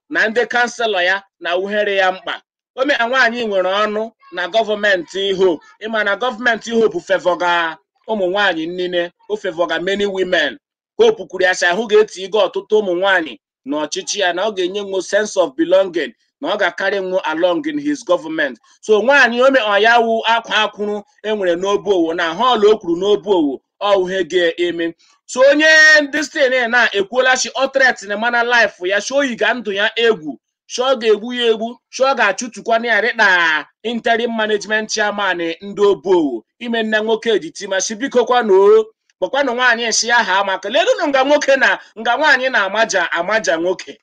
na ndị kanselọ ya na uhere ya mkpa ome nwaanyị nwere ọnụ na gọọmenti Hope. Ịma na gọọmenti Hope favoga ụmụ nwaanyị niile, o favoga many women. Hope kwuru ya sị ahụ ga-eti igo ọtụtụ ụmụ nwaanyị n'ọchịchị ya, na ọ ga-enye nwo sense of belonging, na ọ ga-akarị nwo along in his government. So nwaanyị ome ọya wu akwa akwụrụ enwere n'obu owo na họọlụ o kwuru n'obu owo ọwụ ihe ga-eme. So onye ndị steeti na-ekwuola shi ọ threaten mana life ya, shi oyi ga ndụ ya egwu, shi ọ ga-egbu ya egbu, shi ọ ga-achụtukwana ya rịkpa interim management chairman ndị obowo ime nne nwoke ji tima shi biko kwano kpọkwanụ nwaanyị shi ya ha maka lelunu nga nwoke na nga nwaanyị na-amaja amaja nwoke,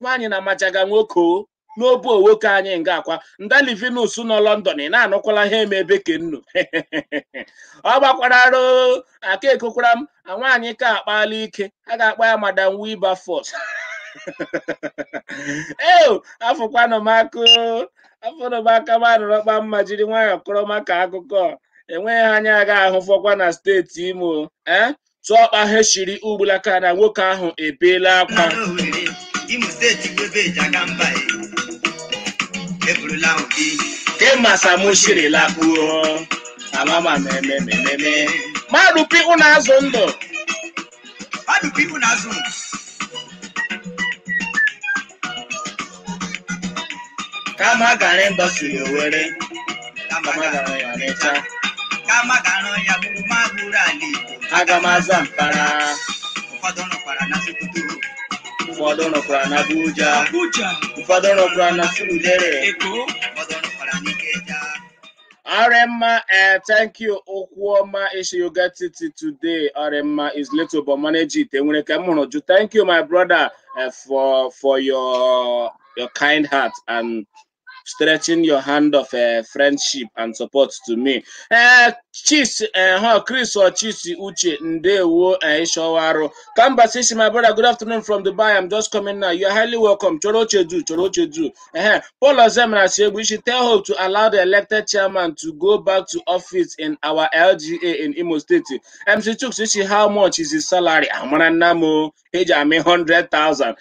nwaanyị na-amajaga nwoke o n'obu nwoke anyị nga akwa ndalivinus nọ London ị na-anụkwala ihe eme ebe kennu. Ọ gbakwara arụ aka ekokwara m nwaanyị ka akpala ike a ga-akpa ya Madam Wilberforce. Eo afụkwanụ m aka afụnụ m aka m arụrọkpa mma jiri nwayọọ kọrọ maka akụkọ enweghị anya aga ahụfọkwa na steeti Imo. Tụọkpa ha shiri ugbulaka na nwoke ahụ ebeela akwa. Imo steeti bụ ebe eji aga mba eburula obi kemasa m shiri lakpuo amama mememememe mmadụ pi ụnụ azụ ndụ mmadụ pi ụnụ azụ ndụ. Kama gara indọstrị Owerri, kama gara Ọnịcha, kama gara ya gburu ma gburu ala Igbo, aga m aza mpara. Ụfọdụ nọkwara na Sokoto, ụfọdụ nọkwara na Abuja, ụfọdụ nọkwara na Surulere, ụfọdụ nọkwara n'Ikeja. Arema, thank you, Okwuoma Ishi, you get it today. Arema is little but manage it. Thank you, my brother, for your kind heart and stretching your hand of friendship and support to me. Chis, Chris or Chisi Uche Ndewo Ishawaru. Kamba Sisi, my brother, good afternoon from Dubai. I'm just coming now. You're highly welcome. Choro Chedu, Choro Chedu. Paul Ozemra said we should tell Hope to allow the elected chairman to go back to office in our LGA in Imo State. MC Chuks, Ishi, how much is his salary? Amananamo, Hejame 100,000.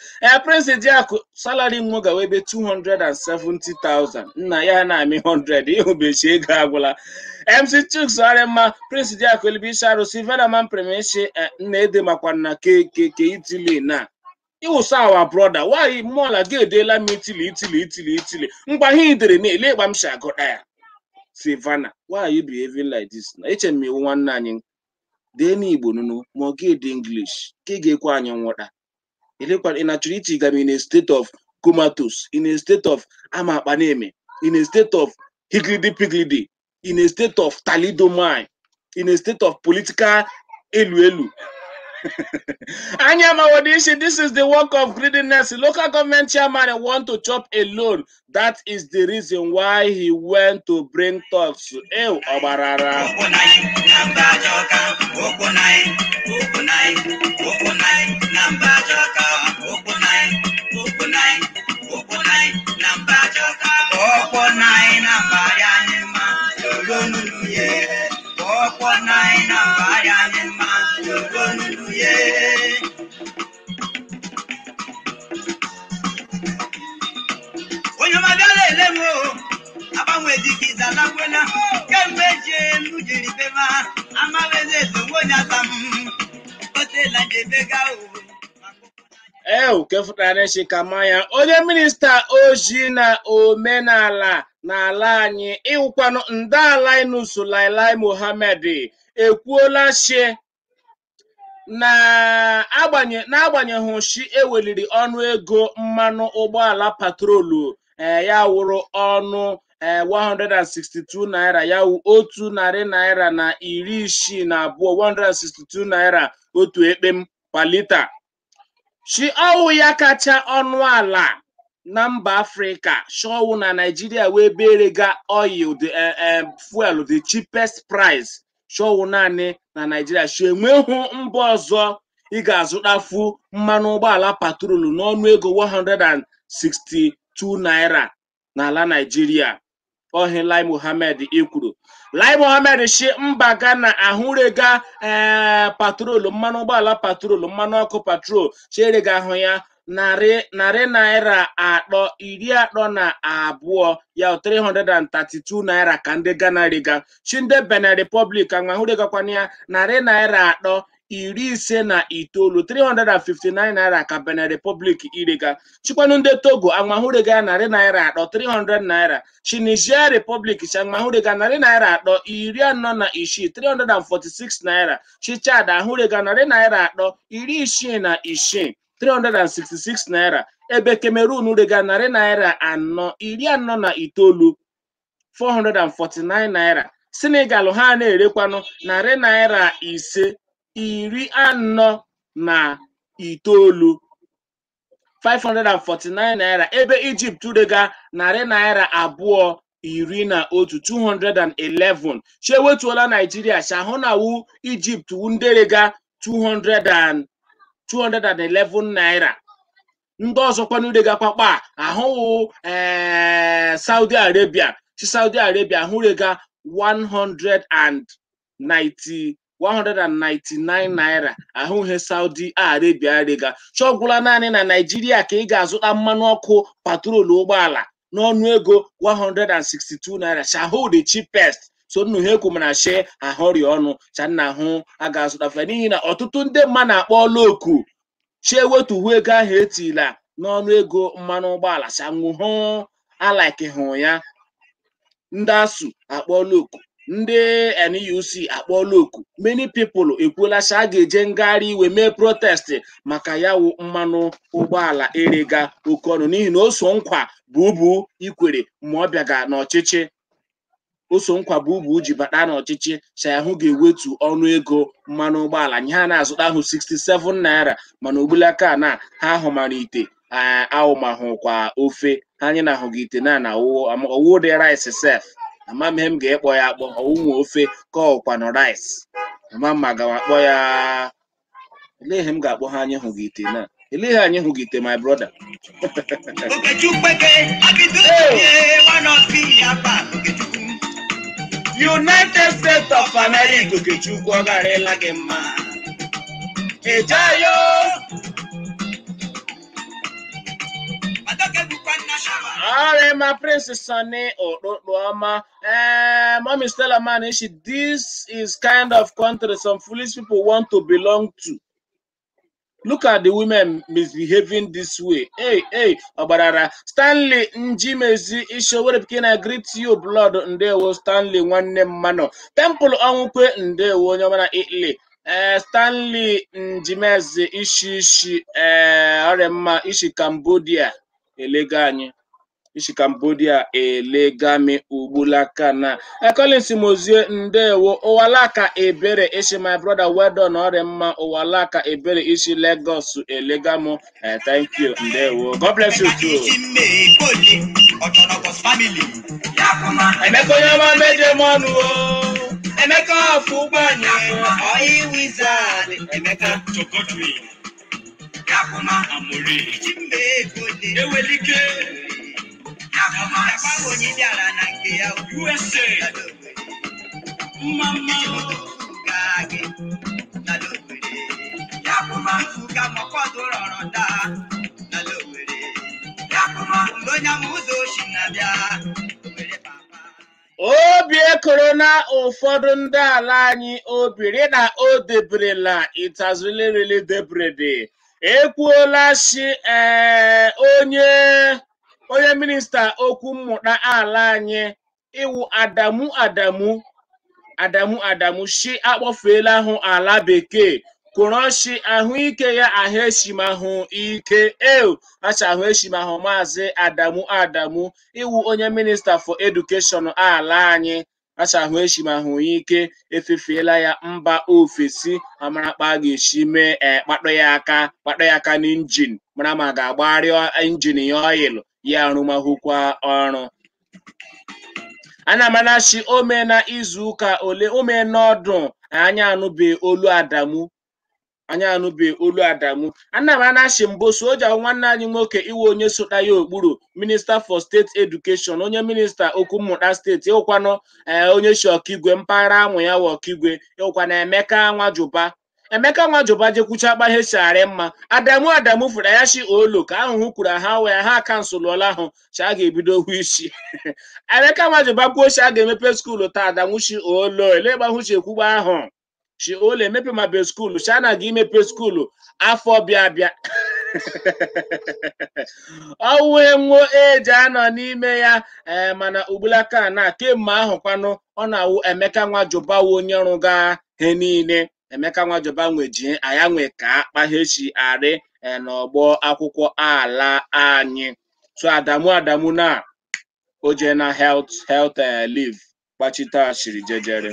Prince Diaku, salary Muga will be 270,000. Nna ya na-amị 100 ịhụbechi ego agwụla. MC Chuks ọrịa Prince Diaku Elibisha Silvana man premishi nna ede makwa na ke Italy na iwụsa our brother why mọla ga edela m Italy Italy Italy Italy ngwa ihe idere na ele ịgba m si agụta ya. Silvana, why are you behaving like this? Na eche m iwu nwanne anyị dee n'Igbo nunu ma ọ ga-ede English ka ị ga-ekwe anyị nwụta elekwa ị na-achọrọ itiga m in a state of comatose, in a state of amakpaneme, in a state of higgledy piggledy, in a state of thalidomide, in a state of political elu elu. Anya Mawodishi, this is the work of greediness. The local government chairman want to chop alone. That is the reason why he went to bring talks. Ew, Obarara. Onye ma bịala ele m o, agbanwe dịka ịzalakwela kemgbe eji m jiri bema amaweze ezo onye ata m otela njebega o. Ew, kefụtara shikamaya onye minista oji na omenala n'ala anyị ịwụkwanụ ndala Inusu Lailai Mohammed ekwuola shi na n'agbanyeghị shi eweliri ọnụ ego mmanụ ụgbọala patrolu ya wụrụ ọnụ 162 naira ya wụ ₦162 162 naira otu ekpem per lita. Shi ọwụ ya kacha ọnụ ala na mba Afrịka, shọwụ na Naijiria wee berega oil the fuel the cheapest price, shọwụ naanị na Naijiria. Shi enweghị mba ọzọ ị ga-azụtafu mmanụ ụgbọala patrolu n'ọnụ ego 162 naira n'ala Naijiria. Ohi Lai Mohammed ikwuru. Lai Mohammed shi mba Ghana ahụrega patrolu mmanụ ụgbọala patrolu mmanụ ọkụ patrol cherega ahụ ya Narị naira 332, ya 332 naira ka ndị Ghana rega. Chi ndị Benin Republic anwahụ regakwana ya narị naira 359, 359 naira ka Benin Republic irega. Chikwanụ ndị Togo anwahụ rega ya narị naira 3, 300 naira. Chi Niger Republic chi anwahụ rega narị naira 346, 346 naira. Chi Chad ahụ rega narị naira 366, 366 naira. Ebe Cameroon rega narị naira 449, 449 naira. Senegal ha na-erekwanụ narị naira 549, 549 naira. Ebe Egypt rega narị naira 211, 211. Chi ewetuola Naijiria chi ahụ na wu Egypt wu ndị rega 200 211 naira. Ndị ọzọkwanụ regakwa kpa ahụwụ Saudi Arabia. Chi Saudi Arabia ahụ rega 190 199 naira ahụghị Saudi Arabia rega. Chọgwụla naanị na Naijiria ka ị ga-azụta mmanụ ọkụ patrolu ụgbọala n'ọnụ ego 162 naira. Shahụ the cheapest. So nnu ha ekwu mana she ahọrị ọnụ cha nna ahụ a ga-azụta n'ihi na ọtụtụ ndị mma na-akpọ ọla oku chi ewetuhu ego ahụ etila n'ọnụ ego mmanụ ụgbọala chanwụhụ alaikihụ ya. Ndị ASU akpọọla oku, ndị NUC akpọọla oku, many people ekwuola sị a ga-eje ngagharị iwe mee protest maka ya wụ mmanụ ụgbọala erega oke ọnụ n'ihi na o so nkwa bụ ikwere ma ọ bịaga n'ọchịchị. Oso nkwa bụ ji bata n'ọchịchị sị ahụ ga-ewetu ọnụ ego mmanụ ụgbọala nye ha na-azụta ahụ 67 naira mana ogbulaka na ha ahụmara ite ahụmahụkwa ofe anyị na-ahụghị ite na na owu dị rice sef. Ama m ihe m ga-ekpọ ya akpọ ọwụnwe ofe ka ọkwanụ rice. Ama m ma gawa akpọ ya. Elee ihe m ga-akpọ ha anyị hụghị ite na elee ihe anyị hụghị ite, my brother. United States of America. Okechukwu ọ gara ịla gị mma. Ejayo. All right, my Princess Sunny Ododuama. Mommy Stella Man, she, this is kind of country some foolish people want to belong to. Look at the women misbehaving this way. Hey, hey, Obarara. Stanley Njimezi Isho, I greet you, blood. Ndewo Stanley, one name mano. Temple Onwukwe Ndewo, Nyomana Italy. Stanley Njimezi Ishi, Orema Ishi Cambodia. Eleganye. Ishi Cambodia elegame ugbulaka na. Collins Mozie Ndewo Owalaka Ebere Ishi, my brother, well done. Orema Owalaka Ebere Ishi Lagos elegamo. Thank you Ndewo. God bless you too. Emeka onye ọma meje m ọnụ o. Emeka ọfụgbanye Oyi wizard Emeka Chogodri Amore Ewelike USA Mama Obi ekoro na ụfọdụ ndị ala anyị obi rị na o debrela. It has really really debrede. Ekwuola shi onye minista okwu mmụta ala anyị iwu Adamu shi akpọfeela ahụ ala bekee kwụrụ shi ahụike ya ahụ eshimahụ ike acha ahụ eshimahụ maazị Adamu iwu onye minista for education ala anyị acha ahụ eshimahụ ike efefeela ya mba ofesi amarakpa ga-esi mee kpatọ ya aka n'injin mara ma ga-agbagharị injin ya ọyịlụ ya arụmahụkwa ọrụ. Ana manashi ome na izu ụka ole ome n'ọdụ anya anụbe olu Adamu. Ana manashi mbụ soja nwanne anyị nwoke iwe onye sota ya okpuru Minister for State Education, onye minista okwu mmụta steeti ịwụkwanụ onye si Ọkigwe mpaghara amụ ya wụ Ọkigwe ịwụkwana Emeka Nwajuba. Emeka Nwajuba jekwucha akpa ihe shigharị mma. Adamu fụrụ ya shi olo ka ahụhụ kwuru ha wee ha kansụlụọla ahụ shi a ga-ebido hụ isi. Emeka Nwajuba kwuo shi a ga-emepe skuulu taa. Adamu shi olo elekpa shi ekwugba ahụ shi olo emepe ma be skuulu shi a na-aga imepe skuulu afọ bịa bịa. Ọwụ enwo eji anọ n'ime ya. Ee, mana ugbulaka na kemgbe ahụ kwanụ ọ na-awụ Emeka Nwajuba wụ onye rụga he niile. Emeka Nwajuba nweji aya nwe ka akpa he shi arị n'ọgbọ akwụkwọ ala anyị. So Adamu na o jee na health leave kpachita shiri jejere.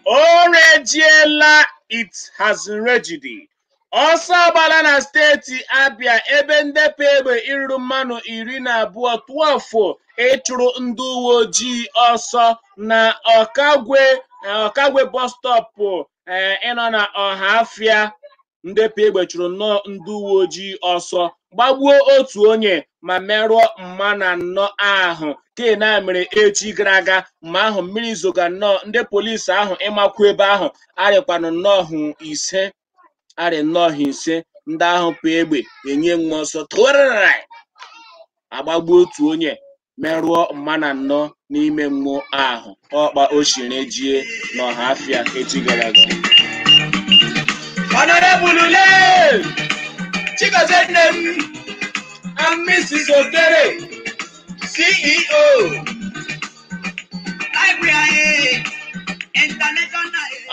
O rejiela, it has regidi. Ọsọ agbala na steeti Abia ebe ndepe egbe iruru mmanụ 12 12 ịchụrụ ndị uwe ojii ọsọ na Ọkagwe bọs stọpụ ịnọ na Ọhafịa. Ndepe egbe chụrụ nnọọ ndị uwe ojii ọsọ, gbagbuo otu onye ma merụọ mma na nnọọ ahụ ke na mere echi gara aga. Mgbe ahụ mmiri zoga nnọọ, ndị polisi ahụ ịmakwu ebe ahụ arịkwanụ nnọọ hụ ise arị nnọọ ise ndị ahụ pụ egbe enye nwa ọsọ tụgharịrị agbagbuo otu onye merụọ mma na nnọọ n'ime mmụọ ahụ. Ọkpa oshire jie n'Ọhafịa echi gara aga. Honorable Chigozie nne m and Mrs. Okere, CEO.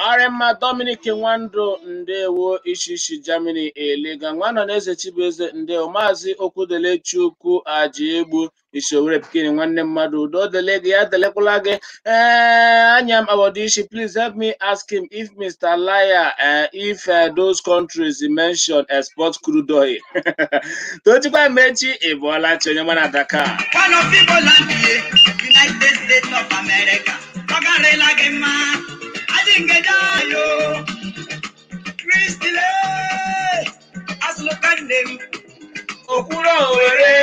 Arịmma Dominic Nwando ndewo ishishi Germany elega nwanọ na eze Chibueze ndewo Maazị Okwudele Chukwu Ajiegbu Ishowere Pikin nwanne mmadụ udo dele gị ya delekwala gị. Anyam Awodishi, please help me ask him if Mr. Liar if those countries he mentioned export crude oil. Tochukwu Mechi ịbụọla chi onye mana Dakar. One of Igbo land, United States of America. Ọgarịla gị mma. Okpuru Owere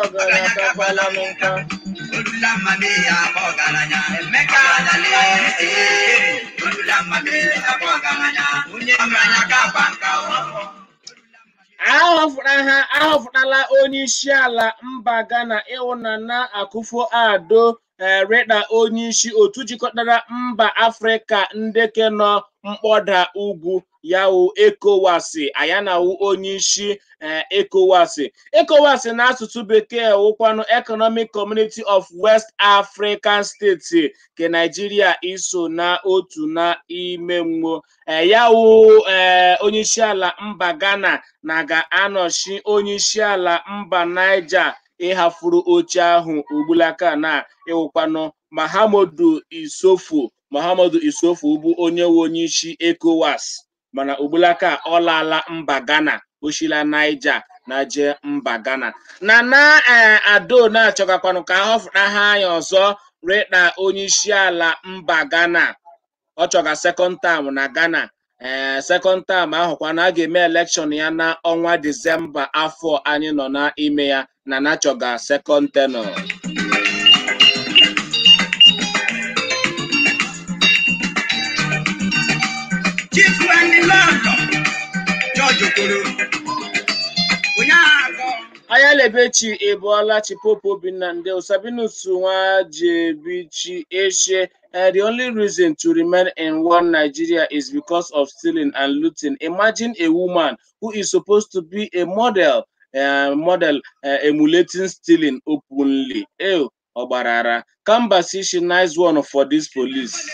ọgaranya kakwala m nka. Ahọfụtala onye isi ala mba Ghana ịwụ na Akufo-Addo reda onye isi otu jikọtara mba Afrịka ndeke nọ mkpọda ugwu ya wụ ECOWAS. Ayanawu onye isi ECOWAS. ECOWAS n'asụsụ bekee wụkwanụ Economic Community of West African States ke Nigeria iso na otu na ime mmụọ ya wụ onye isi ala mba Ghana na ga-anọchi onye isi ala mba Niger ịhafuru oche ahụ ugbulaka na ịwụkwanụ Mahamudu Isofu. Mahamudu Isofu bụ onye nwe onye isi ECOWAS, mana ugbulaka ọ laala mba Ghana, oshila Niger na jee mba Ghana. Na Ado na-achọgakwanụ ka ahọfụta ha anya ọzọ rịta onye isi ala mba Ghana. Ọ chọga second term na Ghana. Second term ahụkwa na a ga-eme elekshọn ya na ọnwa Disemba afọ anyị nọ n'ime ya na nachọga second tenor. Chief Wendy London, George Okoro, onye agọ. Ayalebechi Ebola Chipopo Obinna Nde Sabinus Nwajebichi Eshe. The only reason to remain in one Nigeria is because of stealing and looting. Imagine a woman who is supposed to be a model, emulating stealing openly. Ew, Obarara. Kambasishi, nice one for this police.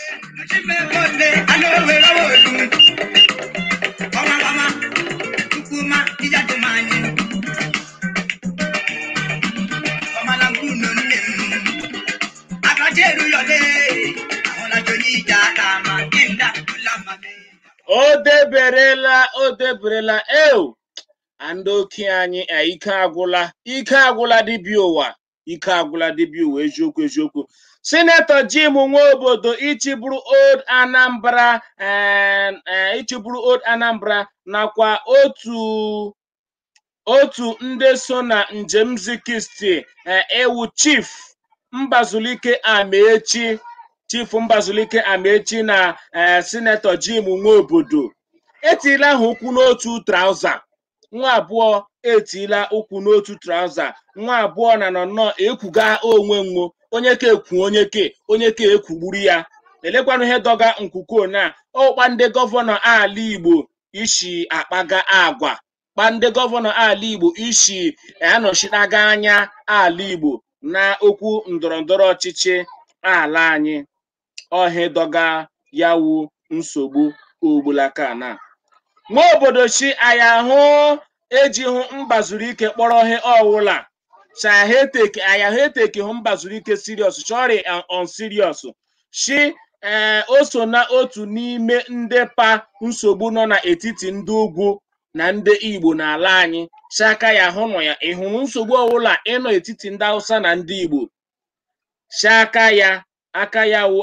O deberela ew and oke anyị ike agwụla dibịa ụwa, ike agwụla dibịa ụwa, eziokwu eziokwu. Sinetọ Jim Nwobodo ichiburu Old Anambra ichiburu Old Anambra nakwa Otu ndị so na njem Zikisti ewu Chief Mbazulike Amaechi, Chief Mbazulike Amaechi na Sinetọ Jim Nwobodo etila ha ụkwụ n'otu trauza. Nwa abụọ etila ụkwụ n'otu trauza, nwa abụọ na nọ nnọọ ekwuga onwe nwo, onye ka ekwu onye ka ekwugburu ya. Elekwanụ ihe dọga nkwukwo na ọkpa ndị gọvanọ ala Igbo isi akpaga agwa, kpa ndị gọvanọ ala Igbo isi anọchitaga anya ala Igbo na okwu ndọrọndọrọ ọchịchị ala anyị. Ọhịa dọga ya wu nsogbu ogbulaka na nwa obodo chi anyị ahụ eji hụ Mbazulike kpọrọ ihe ọwụla ayaheteke hụ Mbazulike serious chọrị on serious shi o so na otu n'ime ndị pa nsogbu nọ n'etiti ndị ugwu na ndị Igbo n'ala anyị. Shaka ya hụ nọ ya ịhụrụ nsogbu ọwụla ịnọ etiti ndị Hausa na ndị Igbo, shaka ya aka ya wụ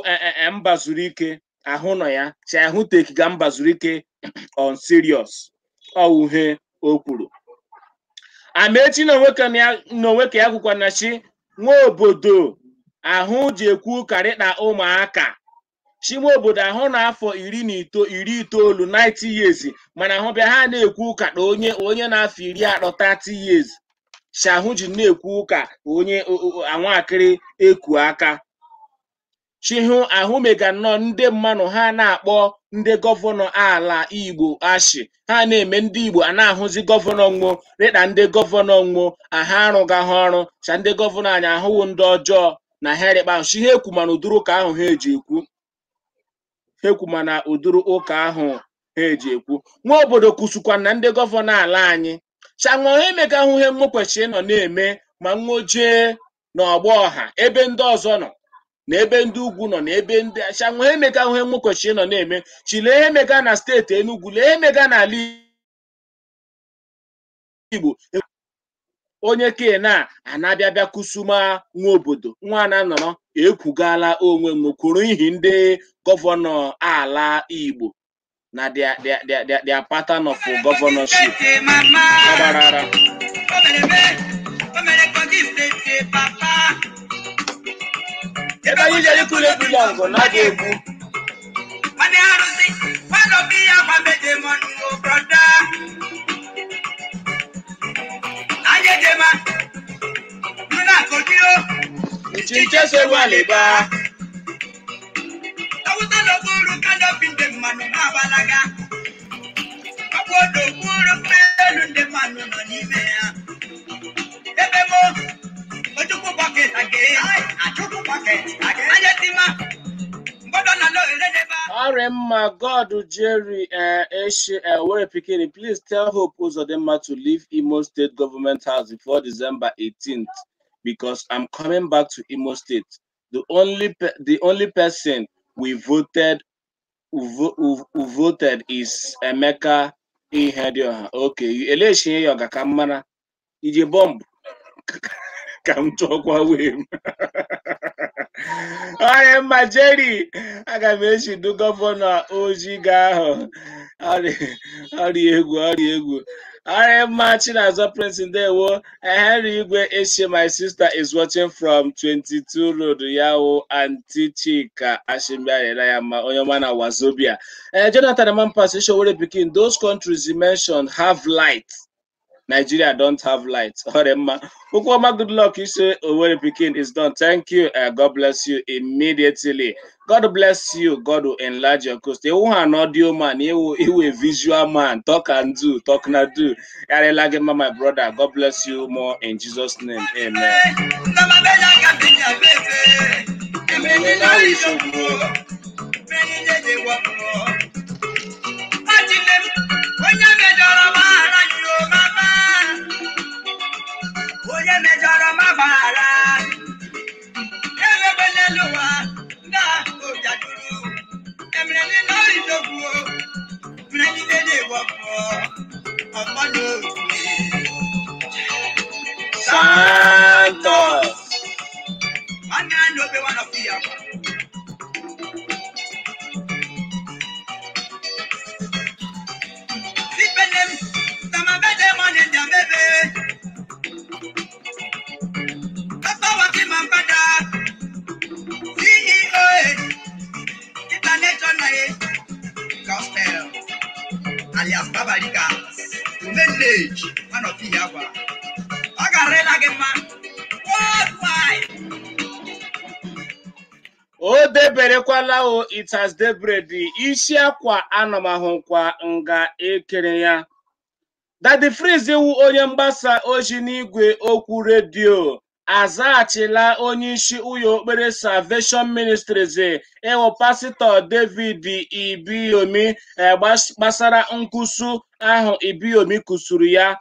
Mbazulike ahụ nọ ya chi ahụ tekiga Mbazulike on serious ọwụhe o kwuru. Amaechi n'onwe ka ya kwukwa na chi nwa obodo ahụ ji ekwu karịta ụmụaka chi nwa obodo ahụ na-afọ 90 90 years, mana ahụ bịa ha na-ekwu ụka na onye na-afọ 30 30 years chi ahụ ji na-ekwu ụka onye anwakịrị eku aka. Chihu ahụ mega nnọọ ndị mmanụ ha na-akpọ ndị gọvanọ ala Igbo ashị, ha na-eme ndị Igbo a na-ahụzi gọvanọ nwụọ rịta ndị gọvanọ nwụọ aha arụgaghị ọrụ cha ndị gọvanọ anyị ahụwo ndị ọjọọ na ha rịkpa chi ha ekwu mana ụdịrị ụka ahụ ha eji ekwu, ha ekwu mana ụdịrị ụka ahụ ha eji ekwu. Nwa obodo kwusukwa na ndị gọvanọ ala anyị chanwụ ha emega ahụ ihe mmụ kwesịrị nọ na-eme ma nwa jee n'ọgbọ ọha ebe ndị ọzọ nọ na ebe ndị ugwu nọ na ebe ndị chanwụ ha emega ahụ ihe mmụ kwesịrị nọ na-eme. Chilee ihe mega na steeti Enugu, lee ihe mega n'ala Igbo. Onye ke na anabịa bịa kusuma nwa obodo nwa na-anọrọ ekwugala onwe m kwuru ihi ndị gọvanọ ala Igbo na their pattern of governorship. Ọgbarara. Ebe anyị jere ikule bilọngụ na ọ ga-egbu. Nchiche-sewaleba. Arema God Jerry Eshe Were Pikini, please tell Hope Uzodinma to leave Imo State Government House before December 18th because I'm coming back to Imo State. The only person we voted who voted is Emeka Ihedioha. Okay, election yoga kamana ije bomb kam chokwa we. Arema Jerry, aga m echi du gọvanọ Ojiga ahụ. Ọrịa egwu, ọrịa egwu. Arema Chinazo Prince ndewo. Henry Igwe Eshe, my sister is watching from 22 Road Yawo, Auntie Chika Ashimbiarela Yama, onye ọma na Wazobia. Jonathan Amampas, Ishowere Pikin, those countries you mentioned have light. Nigeria don't have light. Orema. Ukwama, good luck. You say Owerri Pikin is done. Thank you. God bless you immediately. God bless you. God will enlarge your coast. You are an audio man. You a visual man. Talk and do. Talk and do. My brother. God bless you more in Jesus' name. Amen. Santos. Alias Babalika, Umenej, one of the Yagwa. Ọ ga-arịla gị mma. Worldwide. O deberekwala o, it has debredi isi akwa anọmahụkwa nga ekere ya. Daddy Freeze wu onye mgbasa ozi n'igwe okwu redio azaghachila onye isi ụlọ okpere Salvation Ministries ịwụ Pasịtọ David Ibiyomi gbasara nkwusu ahụ Ibiyomi kusuru ya,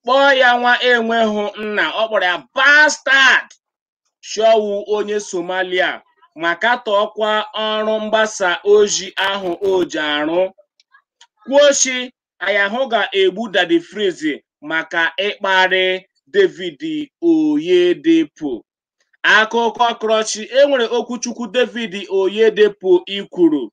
kpọọ ya nwa enweghị nna, ọ kpọrọ ya bastard shọwu onye Somalia, ma katọọkwa ọrụ mgbasa ozi ahụ o ji arụ. Kwuochi ayahụ ga-egbu Daddy Freeze maka ịkparị David Oyedepo. Akụkọ krọchi enwere okwuchukwu David Oyedepo ikwuru.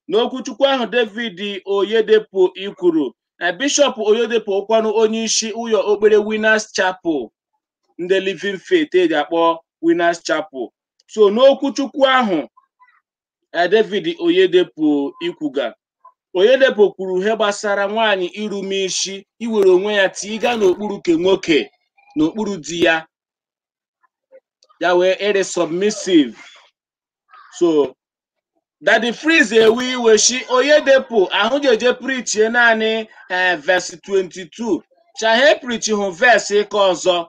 N'okwuchukwu ahụ David Oyedepo ikwuru na Bishọp Oyedepo kwanụ onye isi ụlọ okpere Winners Chapel, ndị Living Faith eji akpọ Winners Chapel. So n'okwuchukwu ahụ David Oyedepo ikwuga, Oyedepo kwuru ihe gbasara nwaanyị irume isi, iwere onwe ya tiga n'okpuru ke nwoke, n'okpuru di ya, ya wee ere submissive. So Daddy Freeze ewe iwe shi Oyedepo ahụ jeje preachie naanị verse 22, chahe preach hụ verse ka ọzọ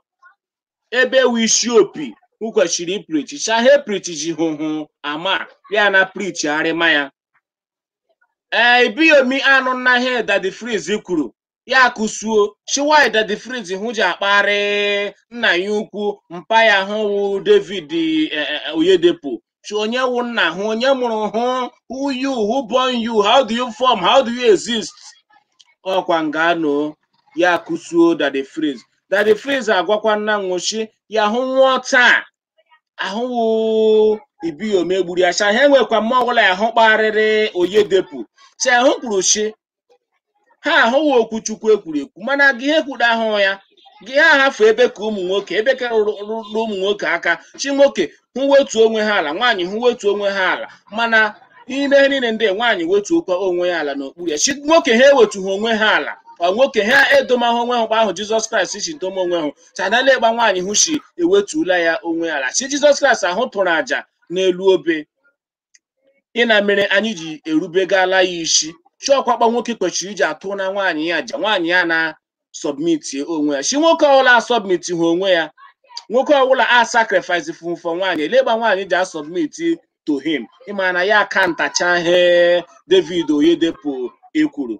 ebe wu isi opi kwesịrị ipreach, chahe preach ji hụ ama ya na preach arịma ya. Ibiyomi anụ nna ihe Daddy Freeze kwuru, ya kụsuo shiwai Daddy Freeze hụ ji akparị nna ya ukwu mpa ya hụ David Oyedepo. Chi onye wụ nna hụ, onye mụrụ hụ, who you, who born you, how do you form, how do you exist? Ọkwa nga nọ ya kụsuo Daddy Freeze. Daddy Freeze agwakwa nna nwụchi ya hụ nwụọ taa ahụwụ Ibiyomi egburu ya, cha ha enwekwa mmụọ ọbụla ya hụ kparịrị Oyedepo. Cha ahụ kwuru chi ha ahụghị okwuchukwu ekwuru ekwu, mana gị ihe kwudo ahụ ya gị ha ahafụ ebe ka ụmụ nwoke ebe ka rụrụ ụmụ nwoke aka, chi nwoke hụ wetuo onwe ha ala, nwaanyị hụ wetuo onwe ha ala, mana ime ihe niile ndị nwaanyị wetuokwa onwe ya ala n'okpuru ya, chi nwoke ha ewetughị onwe ha ala, ọ nwoke ha edomahụ onwe ha ahụ Jizọs Kraịst si doma onwe ha, chanala ịgba nwaanyị hụ si ewetula ya onwe ala, chi Jizọs Kraịst ahụ tụrụ àjà n'elu obe ịna mere anyị ji erubegala ya isi. Chi ọkwakpa nwoke kwesịrị iji atụ na nwaanyị ya àjà, nwaanyị ya na submit onwe ya, chi nwoke ọbụla asubmit ha onwe ya, nwoke ọbụla a sacrifice fụfọ nwaanyị, eleba nwaanyị ji asubmit to him, ịma na ya aka ntacha ihe David Oyedepo ekwuru,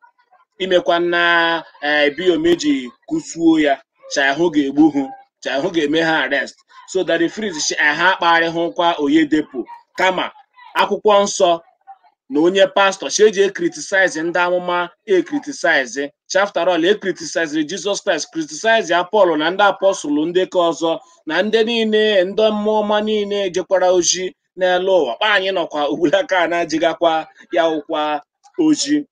imekwa na Ibiyomi ji kụsuo ya, cha ahụ ga-egbu hụ, cha ahụ ga-eme ha arrest. So Daddy Freeze shi ha akparịhụkwa Oyedepo, kama akwụkwọ nsọ na onye pastọ shi eji ecriticize ndị amụma ecriticize, after all ecriticize Jizọs Kraịst, criticize ya Pọl na ndị apọstụlụ ndị ka ọzọ na ndị niile ndị mmụọ ọma niile jekwara ozi n'elu ụwa, kpa anyị nọkwa ugbulaka na-ejigakwa ya ụkwa ozi.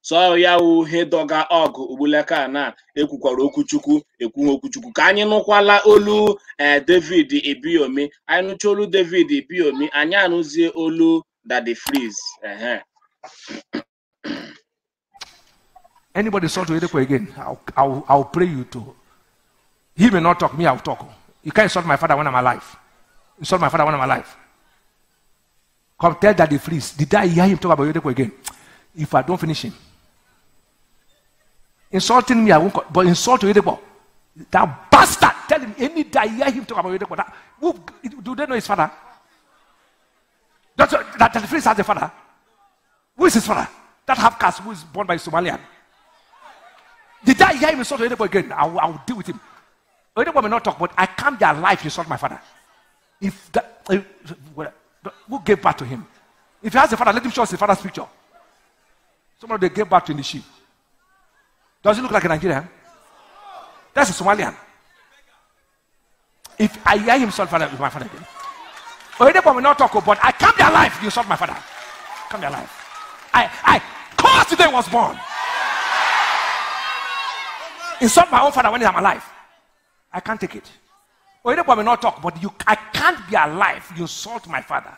So ya wụ ihe dọga ọgụ ugbulaka na ekwukwara okwuchukwu ekwughị okwuchukwu. Ka anyị nụkwala olu David Ibiyomi, anyị nụcha olu David Ibiyomi, anyị anụzie olu Daddy Freeze. Anybody insult Oyedepo again, I'll pray you to. He may not talk, me, I'll talk. You can't insult my father when I'm alive. Insult my father when I'm alive. Come tell Daddy Freeze. Did I hear him talk about Oyedepo again? If I don't finish him. Insulting me, I won't, but insult Oyedepo. That bastard! Tell him any day I hear him talk about Oyedepo. That, who, do they know his father? That Daddy Freeze has a father. Who is his father? That half caste who is born by Somalian. Did I hear him insult Oyedepo again? I will deal with him. Oyedepo may not talk, but I can't be alive to insult my father. If that, who gave birth to him? If he has a father, let him show us his father's picture. Somebody gave birth to in the sheep. Does he look like a Nigerian? That's a Somalian. If I hear him insult father, with my father again. Oyedepo may not talk, but I can't be alive to insult my father. Can't be alive. I cause today was born. Insult my own father when I'm alive. I can't take it. Oyedepo may not talk, but I can't be alive. You insult my father.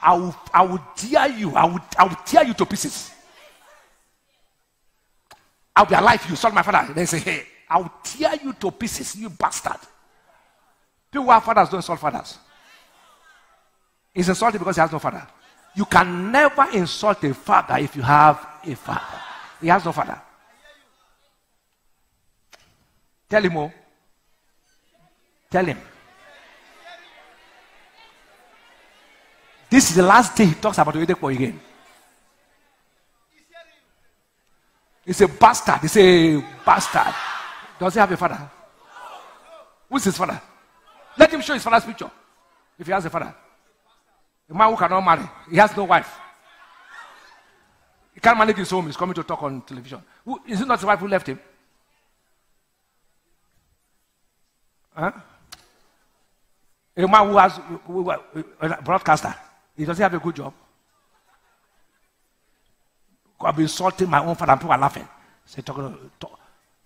I will tear you. I will tear you to pieces. I'll be alive. You insult my father. They say, hey, I'll tear you to pieces, you bastard. People who have fathers don't insult fathers. He's insulted because he has no father. You can never insult a father if you have a father. He has no father. Tell him, oh. Tell him. This is the last day he talks about Oyedepo again. He's a bastard. He's a bastard. Does he have a father? Who's his father? Let him show his father's picture. If he has a father. A man who cannot marry. He has no wife. He can't manage his home. He's coming to talk on television. Who, is it not his wife who left him? Huh? A man who has a broadcaster. He doesn't have a good job. I've been insulting my own father and people are laughing. Say, talk.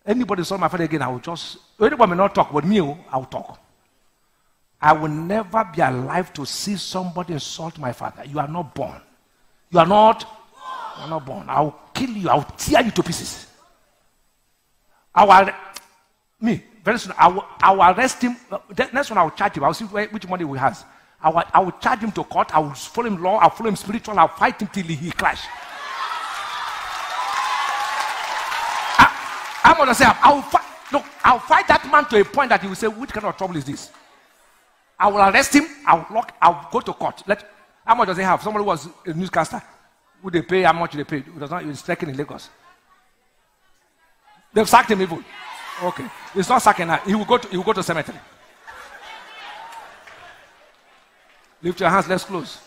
Anybody insult my father again, I will just... Anybody may not talk, but me, I will talk. I will never be alive to see somebody insult my father. You are not born. You are not born. I will kill you. I will tear you to pieces. I will... Me, very soon, I will arrest him. The next one, I will charge him. I will see which money he has. I will charge him to court. I will follow him law. I will follow him spiritual. I will fight him till he crash. I'm going to say, I will fight. Look, I will fight that man to a point that he will say, which kind of trouble is this? I will arrest him. I will lock. I will go to court. How much does he have? Somebody who was a newscaster. Who they pay? How much they pay? Who does not? He's taken in Lagos. They've sacked him even. Okay, it's not sacking now. He will go to cemetery. Lift your hands. Let's close.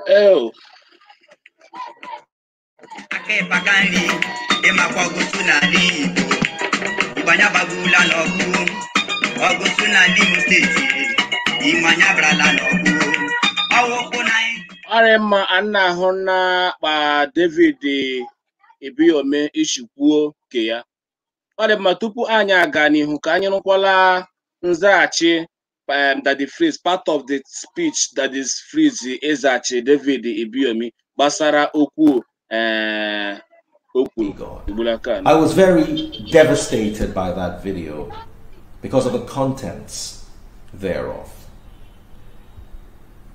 Oh. Arema anna hụ na David Ibiyeomie isi kwuo ke ya. Ọ dị mma tupu anyị aga n'ihu ka anyị nụkwala nzaghachi Daddy Freeze, part of the speech Daddy Freeze ịzaghachi David Ibiyeomie gbasara okwu okwu. I was very devastated by that video because of the contents thereof.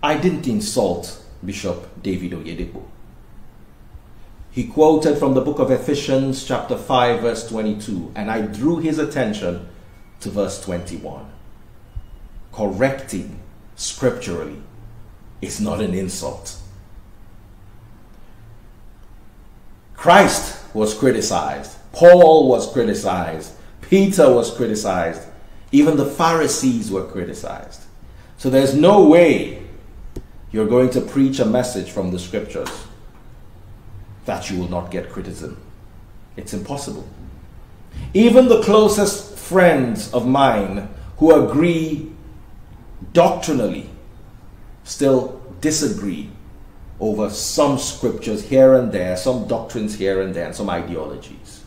I didn't insult Bishop David Oyedepo. He quoted from the book of Ephesians chapter 5 verse 22, and I drew his attention to verse 21. Correcting scripturally is not an insult. Christ was criticized. Paul was criticized. Peter was criticized. Even the Pharisees were criticized. So there's no way you're going to preach a message from the scriptures that you will not get criticism. It's impossible. Even the closest friends of mine who agree doctrinally still disagree over some scriptures here and there, some doctrines here and there, and some ideologies.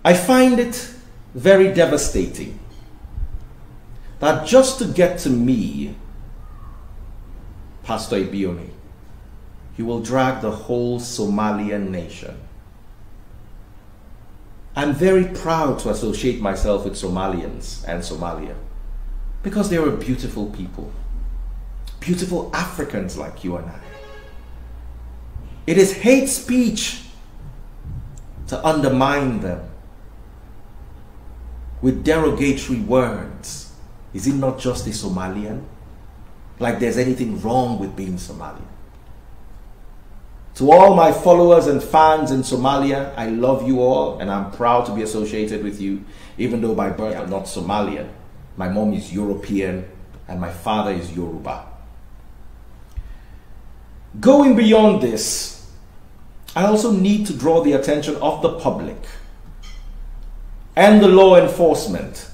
I find it very devastating that just to get to me, Pastor Ibiyeomie, he will drag the whole Somalian nation. I'm very proud to associate myself with Somalians and Somalia because they are a beautiful people, beautiful Africans like you and I. It is hate speech to undermine them with derogatory words. Is it not just a Somalian? Like there's anything wrong with being Somalian. To all my followers and fans in Somalia, I love you all and I'm proud to be associated with you, even though by birth I'm not Somalian. My mom is European and my father is Yoruba. Going beyond this, I also need to draw the attention of the public and the law enforcement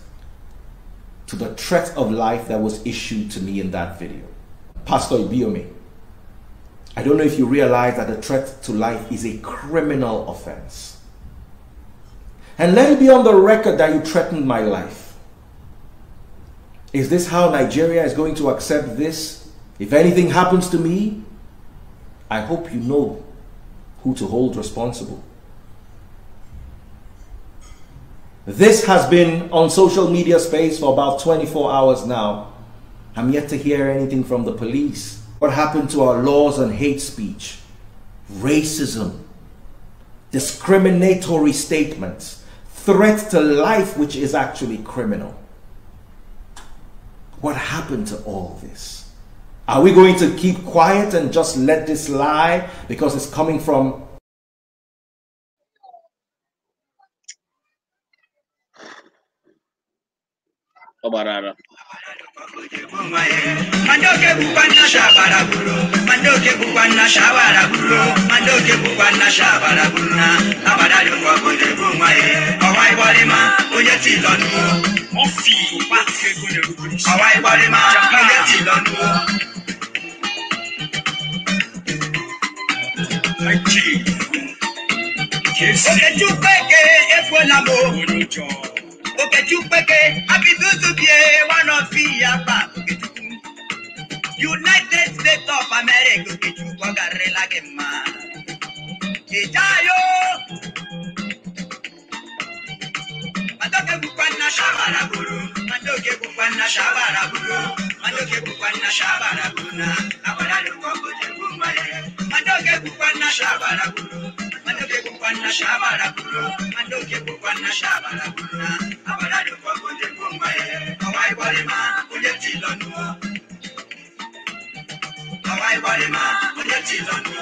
to the threat of life that was issued to me in that video. Pastor Ibiyeomie, I don't know if you realize that the threat to life is a criminal offense. And let it be on the record that you threatened my life. Is this how Nigeria is going to accept this? If anything happens to me, I hope you know who to hold responsible. This has been on social media space for about 24 hours now. I'm yet to hear anything from the police. What happened to our laws on hate speech, racism, discriminatory statements, threat to life, which is actually criminal? What happened to all this? Are we going to keep quiet and just let this lie because it's coming from Ọgbarara. Mandoke bukwa nna shabara buru, mandoke bukwa nna shabara buru, mandoke bukwa nna shabara buru na abada lukọ onye bụ nwa ya. Ọwa ịgbọrịma onye ti lọnụ o. Ọwa ịgbọrịma onye ti lọnụ o. Okechukwu eke ekwela m o. Okechukwu eke abidudu bie one of Iyagba Okechukwu. United States of America Okechukwu ọ garịla gị mma. Ijayo. Madoke bukwa nna shabara buru, madoke bukwa nna shabara buru, madoke bukwa nna shabara buru na abara lukọ Okechukwu nwa ya. Madoke bukwa nna shabara buru, madoke bukwa nna shabara buru, madoke bukwa nna shabara buru na abara lukọ Okechukwu nwa ya. Ọwa ịgbọrịma onye ti lọnụ o. Ọwa ịgbọrịma onye ti lọnụ o.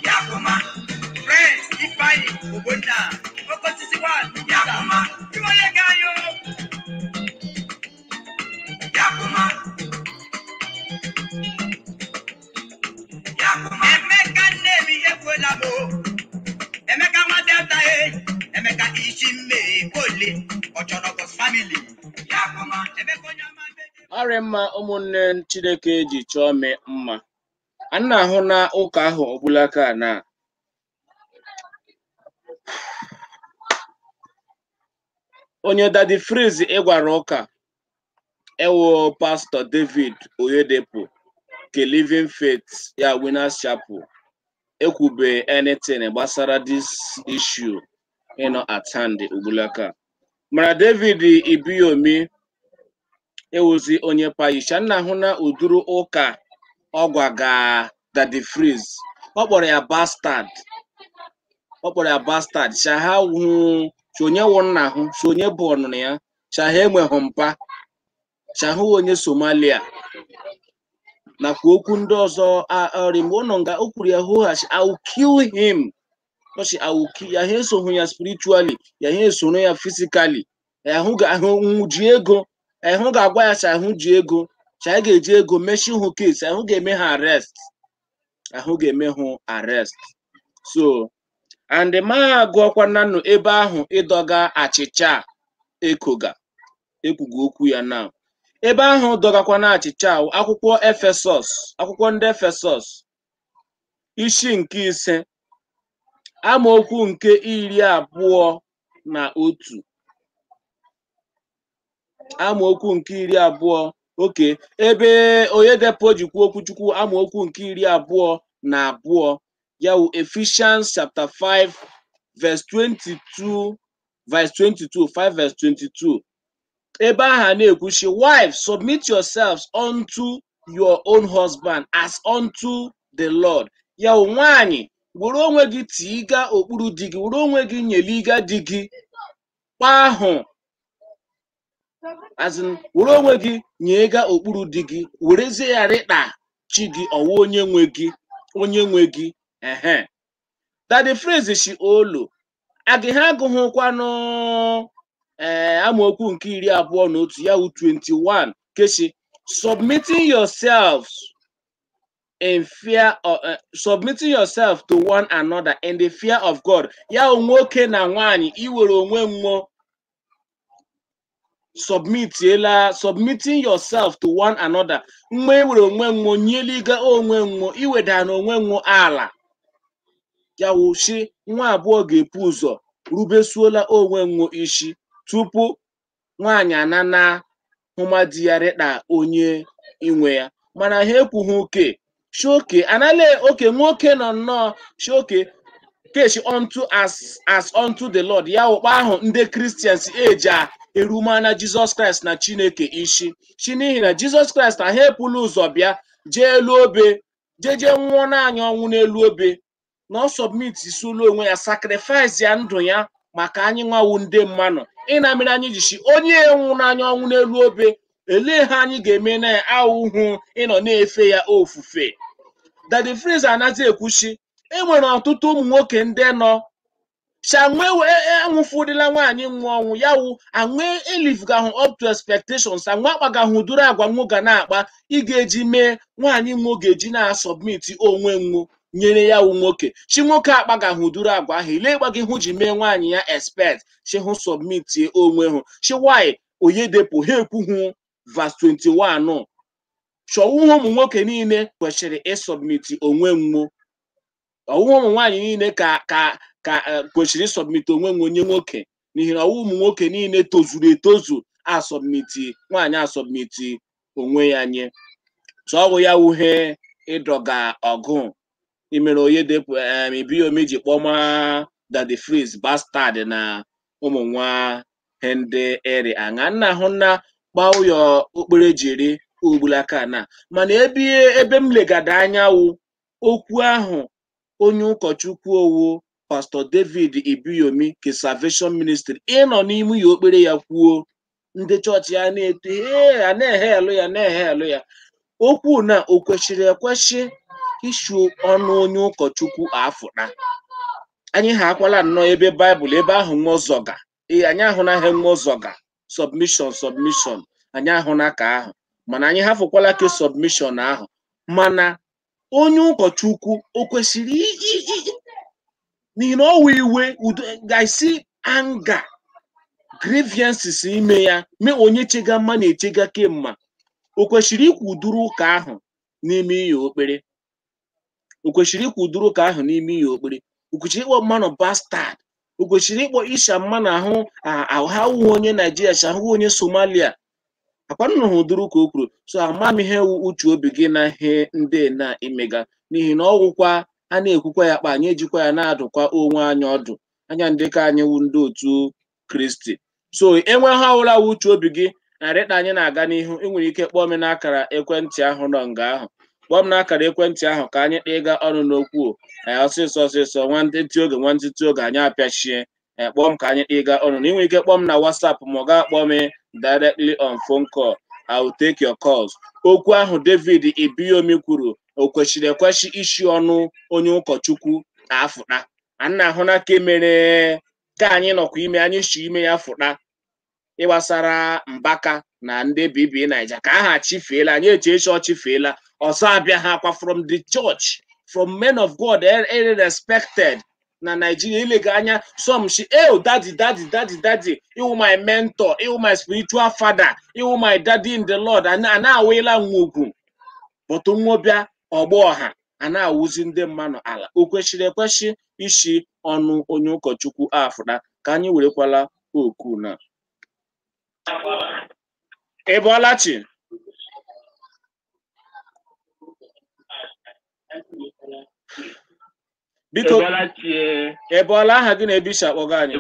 Yakuma. Friends, Ifeanyi Ogbonna, Okosisi one, Yakuma. Tiwole Gayo. Yakuma. Yakuma. Emeka Nnewi ekwela m o. Emeka nwa Delta e. Emeka Ishime Ole, Ọchọrọgọs family. Yakuma. Emeka onye ọma mmeji. Ọrị mma ụmụnne Chineke ji chọọ me mma. A na-ahụ na ụka ahụ ọgbụlaka na onye Daddy Freeze ịgwara ụka ewo Pastọ David Oyedepo ke Living Faith ya Winners Chapel ekwube anything gbasara this issue ịnọ at hand ugbulaka. Mara David Ibiyomi ewuzi onye payisha nna hụ na uduru ụka ọ gwaga Daddy Freeze. Ọ kpọrọ ya bastard. Ọ kpọrọ ya bastard. Shaha hụ onye wụ nna hụ, onye bụ ọnụnụ ya, shaha enweghị mpa, shaha onye Somalia. Nakwa okwu ndị ọzọ ọrịa ụnọ nga o kwuru ya hụ ha, I will kill him. Ọ sị I will kill ya, ha esoghị ya spiritually, ya ha esoro ya physically. Ya hụ ga-ahụ ji ego, ya hụ ga-agwa ya sị ahụ ji ego, sị anyị ga-eji ego mechi hụ case, ahụ ga-eme ha arrest. Ahụ ga-eme hụ arrest. So and ma agụọkwa nanụ ebe ahụ ịdọga achịcha ekoga ekwugo okwu ya now. Ebe ahụ dọgakwa na achịcha akwụkwọ Efesọs, akwụkwọ ndị Efesọs isi nke 5 amaokwu nke 21. Amaokwu nke 20 oke ebe Oyedepo jikwa okwuchukwu amaokwu nke 22 ya wụ Ephesians chapter 5 verse 22, verse 22, 5 verse 22. Ebe ahụ na-ekwuchi, wives, submit yourselves unto your own husband as unto the Lord. Ya wụ nwaanyị, were onwe gị tiiga okpuru di gị, were onwe gị nyeliga di gị, kpa ahụ. As in, were onwe gị nyega okpuru di gị, werezie ya rịkpa chi gị, ọwụ onye nwe gị, onye nwe gị. Ehe. Daddy Freeze shi olu. Agị ha agụghịkwanụ amaokwu nke 21 ya wụ 21 keshi submitting yourselves in fear of, submitting yourself to one another in the fear of God. Ya nwoke na nwaanyị iwere onwe mmụọ submitiela, submitting yourself to one another. Mgbe iwere onwe mmụọ nyeliga onwe mmụọ iweda na onwe mmụọ ala. Ya wụ shi nwa abụọ ga-epu ụzọ rubesuola onwe mmụọ isi tupu Nwaanyị anana hụma di ya rịkpa onye inwe ya. Mana ha ekwughị oke shioke anale oke nwoke nọ nnọọ shioke keshi unto as unto the Lord. Ya ụkpa ahụ ndị Christians eji erumana Jizọs Kraịst na Chineke isi chi, n'ihi na Jizọs Kraịst na ha epula ụzọ bịa jee elu obe, jeje nwụọ naanị ọnwụ n'elu obe, na ọ submit sulu onwe ya, sacrifice ya ndụ ya maka anyị nwawu ndị mmanụ. Ịna mere anyị jishi onye nwụ n'anya ọnwụ n'elu obe, elee ha anyị ga-eme na ya ahụhụ ịnọ na-efe ya ofufe. Daddy Freeze anaghị ekwuchi enwere ọtụtụ ụmụ nwoke ndị nọ anwụfụdịla nwaanyị nwụọ ọnwụ ya wụ anwe elivgahụ up to expectations, anwe akpagahụ ụdịrị agwa nwo ga na-akpa ị ga-eji mee nwaanyị nwo ga-eji na-asọbmiti onwe nwo nyere ya wụ nwoke. Chi nwoke akpagahụ ụdịrị agwa ahụ, ile ịgbaghị hụ ji mee nwaanyị ya expect chi hụ sọbmitie onwe hụ. Chi nwanyị Oyedepo ha ekwuhụ verse 21 chọwụ ụmụ nwoke niile kwesịrị ịsọbmiti onwe nwo, ọwụ ụmụ nwaanyị niile ka ka ka kwesịrị ịsọbmiti onwe nwe onye nwoke, n'ihi na ọwụ ụmụ nwoke niile tozuru etozu asọbmiti nwaanyị asọbmiti onwe ya nye. So ọwụ ya wuhe ịdọga ọgụ imere Oyedepo Ibiyeomie ji kpọma Daddy Freeze bastard na ụmụ nwa ndị eri aṅa nna hụ na gbaụyọ okpere jiri ugbulaka na. Mana ebe m legada anya wụ okwu ahụ onye ụkọchukwu owo Pastor David Ibiyeomie ke Salvation Ministry ịnọ n'ime ya okpere ya kwuo, ndị chọọchị ya na-eto a na-ehe elu ya na-ehe elu ya. Okwu na o kwesịrị ekwesị ishu ọnụ onye ụkọchukwu afụta. Anyị ha akwala nnọọ ebe Baịbụl ebe ahụ nwozọga, ee anyị ahụnaghị nwozọga submission submission, anyị ahụna ka ahụ, mana anyị hafụkwala ke submission ahụ. Mana onye ụkọchukwu o kwesịrị n'ihi na ọwụ iwe ga-esi anga grievances ime ya mee onye chega mma na-echega kemma, o kwesịrị ikwu uduru ụka ahụ n'ime ya okpere, o kwesịrị ikwu uduru ụka ahụ n'ime ya okpere, o kwesịrị ịkpọ mmanụ bastard, o kwesịrị ịkpọ isha mmanụ ahụ ahụ onye Naijiria ahụ onye Somalia. Akwanụ hụ uduru ka o kwuru. So amamihe wu uche obi gị na ihe ndị na-emega, n'ihi na ọgwụkwa a na-ekwukwa ya kpa anyị ejikwa ya na-adụkwa onwe anyị ọdụ anya ndị ka anyị wu ndị otu Kristi. So enwe ha ụra wu uche obi gị na rịta anyị na-aga n'ihu. Ị nwere ike kpọọ m n'akara ekwentị ahụ nọ nga ahụ, kpọọ m n'akara ekwentị ahụ ka anyị kpịga ọnụ n'okwu ọsịsọ ọsịsọ, nwantịtị oge nwantịtị oge anyị apịachie. Kpọọ m ka anyị kpịga ọnụ. Na ị nwere ike kpọọ m na WhatsApp ma ọ ga-akpọ m directly on phone call. I will take your calls. Okwu ahụ David Ibiyeomie kwuru o kwesịrị ekwesị isi ọnụ onye ụkọchukwu afụta. Anyị na-ahụ na ka mere ka anyị nọkwa ime anyị si ime ya fụta ịgbasara Mbaka na ndị BB Naija ka aha chifeela, anyị eche eche ọ chifeela ọzọ abịa ha akwa from the church, from men of God respected na Nigeria. Ilega anya some shi oh daddy daddy daddy daddy, iwu my mentor, iwu my spiritual father, iwu my daddy in the Lord, ana awela nwugwu but nwobịa ọgbọ ọha a na-awụzi ndị mmanụ ala. O kwesịrị ekwesị isi ọnụ onye ụkọchukwu afụta. Ka anyị werekwala oku na ị bọọla chi. Biko ị bọọla, aha gị na ebe isi akpọga anyị?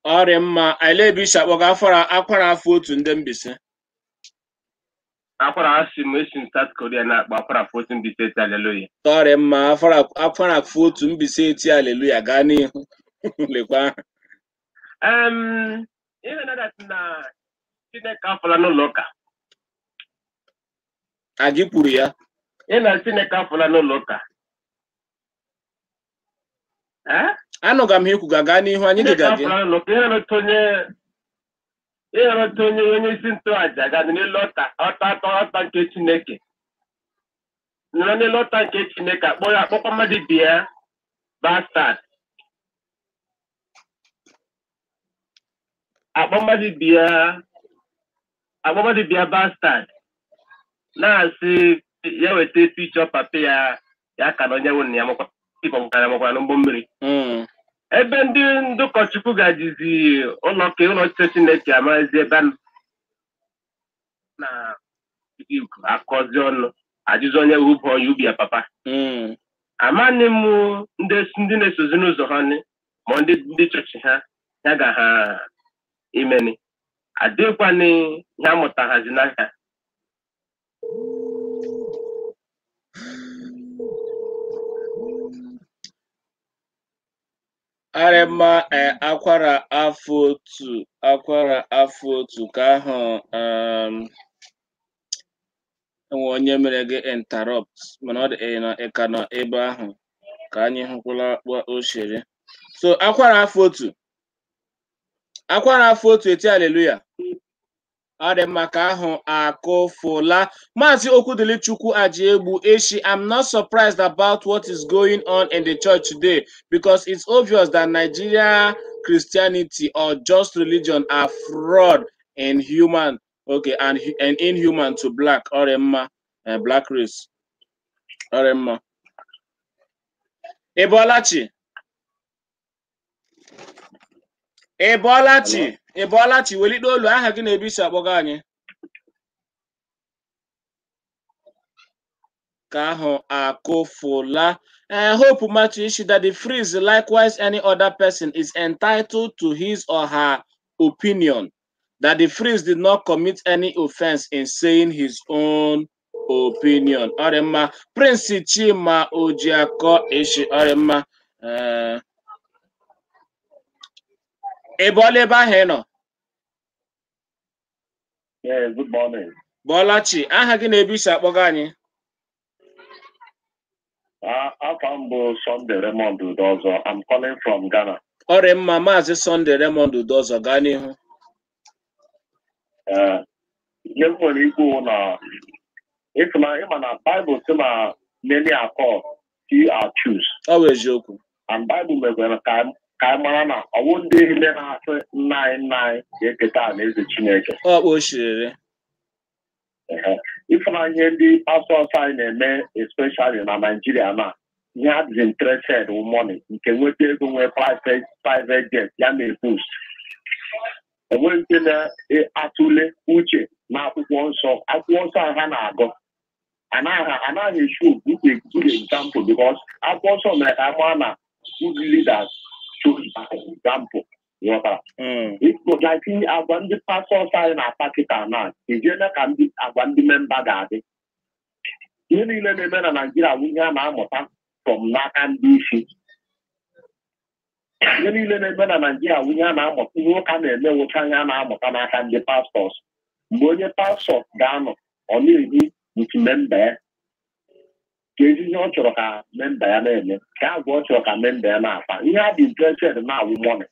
Ọrịa mma, ala ebe isi akpọga akwara afọ otu ndị Mbaise. Akwara asị m esi m South Korea na-akpọ akwara afọ otu Mbaise eti aleluya. Ọrịa mma, akwara afọ otu Mbaise eti aleluya, gaa n'ihu. Lekwa aha. Ihe na Chineke afọla n'ụlọ ụka. Agị kwuru ya. Ị na Chineke afọla n'ụlọ ụka. Anụga m ha ikwu, gaa n'ihu, anyị gịga gị. Ihe rụta onye onye isi ntụaja gadị n'elu ọta ọta nke Chineke. Nọrọ n'elu ọta nke Chineke akpọ ya akpọkwa mmadụ bi ya bastard. Akpọ mmadụ bi ya bastard. Na-asị ya weta pichọ papa ya ya ka na onye nwere ya makwa n'ụgbọ mmiri. Ebe ndị ndị ụkọchukwu gajizi ụlọ ka ụlọ Chineke amaghịzi ebe na akọzi ọnụ ajụzi onye ube onye ubi ya papa. Amaghị m ndị na-esozi n'ụzọ ha ma ndị chọọchị ha ya ga ha imeni adịghịkwanị ihe amụtaghazi n'ahịa. Arịma akwara afọ otu ka ahụ enwe onye mere gị interrupt mana ọ dị ka nọ ebe ahụ ka anyị hụkwala ochere. So akwara afọ otu eti haleluya. Ọ dị mma ka ahụ akụfụla. Maazị Okwudilichukwu Ajiegbu Eshi, I'm not surprised about what is going on in the church today because it's obvious that Nigeria Christianity or just religion are fraud and human, okay, and inhuman to black or mma, black race or mma. Ebolachi. Ebolachi. Ebolachi, welite olu aha gị na-ebe isi akpọga anyị ka ahụ akụfụla. Hope Matthew that the freeze, likewise any other person, is entitled to his or her opinion, that the freeze did not commit any offense in saying his own opinion. Ọrịmma Prince Chima Ojiako Eshi ọrịmma. Ebola ebe ahụ ị nọ? Yeah, good morning. Bọlachi, aha gị na-ebe isi akpọga anyị? Afọ m bụ Sunday Raymond Udozo. I'm calling from Ghana. Ọrịa mma, Maazị Sunday Raymond Udozo, gaa n'ihu. Ihe m nwere ikwu na ịma na Bible sị na many are called, few are choose. Ọ bụ eziokwu. And Bible mekwara ka anyị mara na ọwụ ndị niile na-asị nna anyị ga-eketa alaeze Chineke. Ọ bụ oshiriri. Ịfụnanya ndị pastọs anyị na-eme especially na Nigeria na ihe adịghị interested in money nke nweta ego nwee private jet ya na-eboost. Enweghị nke na-atụle uche na akwụkwọ nsọ ha na-agụ anaghị eshu good example because akwụkwọ nsọ mere ka a mara na good leaders show by example. Like agwa ndị pastọs anyị na-apa kịta na ejiela ka ndị agwa ndị memba ga-adị. Ihe niile na-eme na Naịjirịa bụ ihe a na-amụta from n'aka ndị isi. Ihe niile na-eme na Naịjirịa bụ ihe a na-amụta, ihe ụka na-eme nwụcha ihe a na-amụta n'aka ndị pastọs. Mgbe onye pastọ ga-anọ ọ na-ehi ntu memba ya ka ezi ihe ọ chọrọ ka memba ya na-eme, ka agwa ọ chọrọ ka memba ya na-akpa. Ihe a dị interested na-awụ money,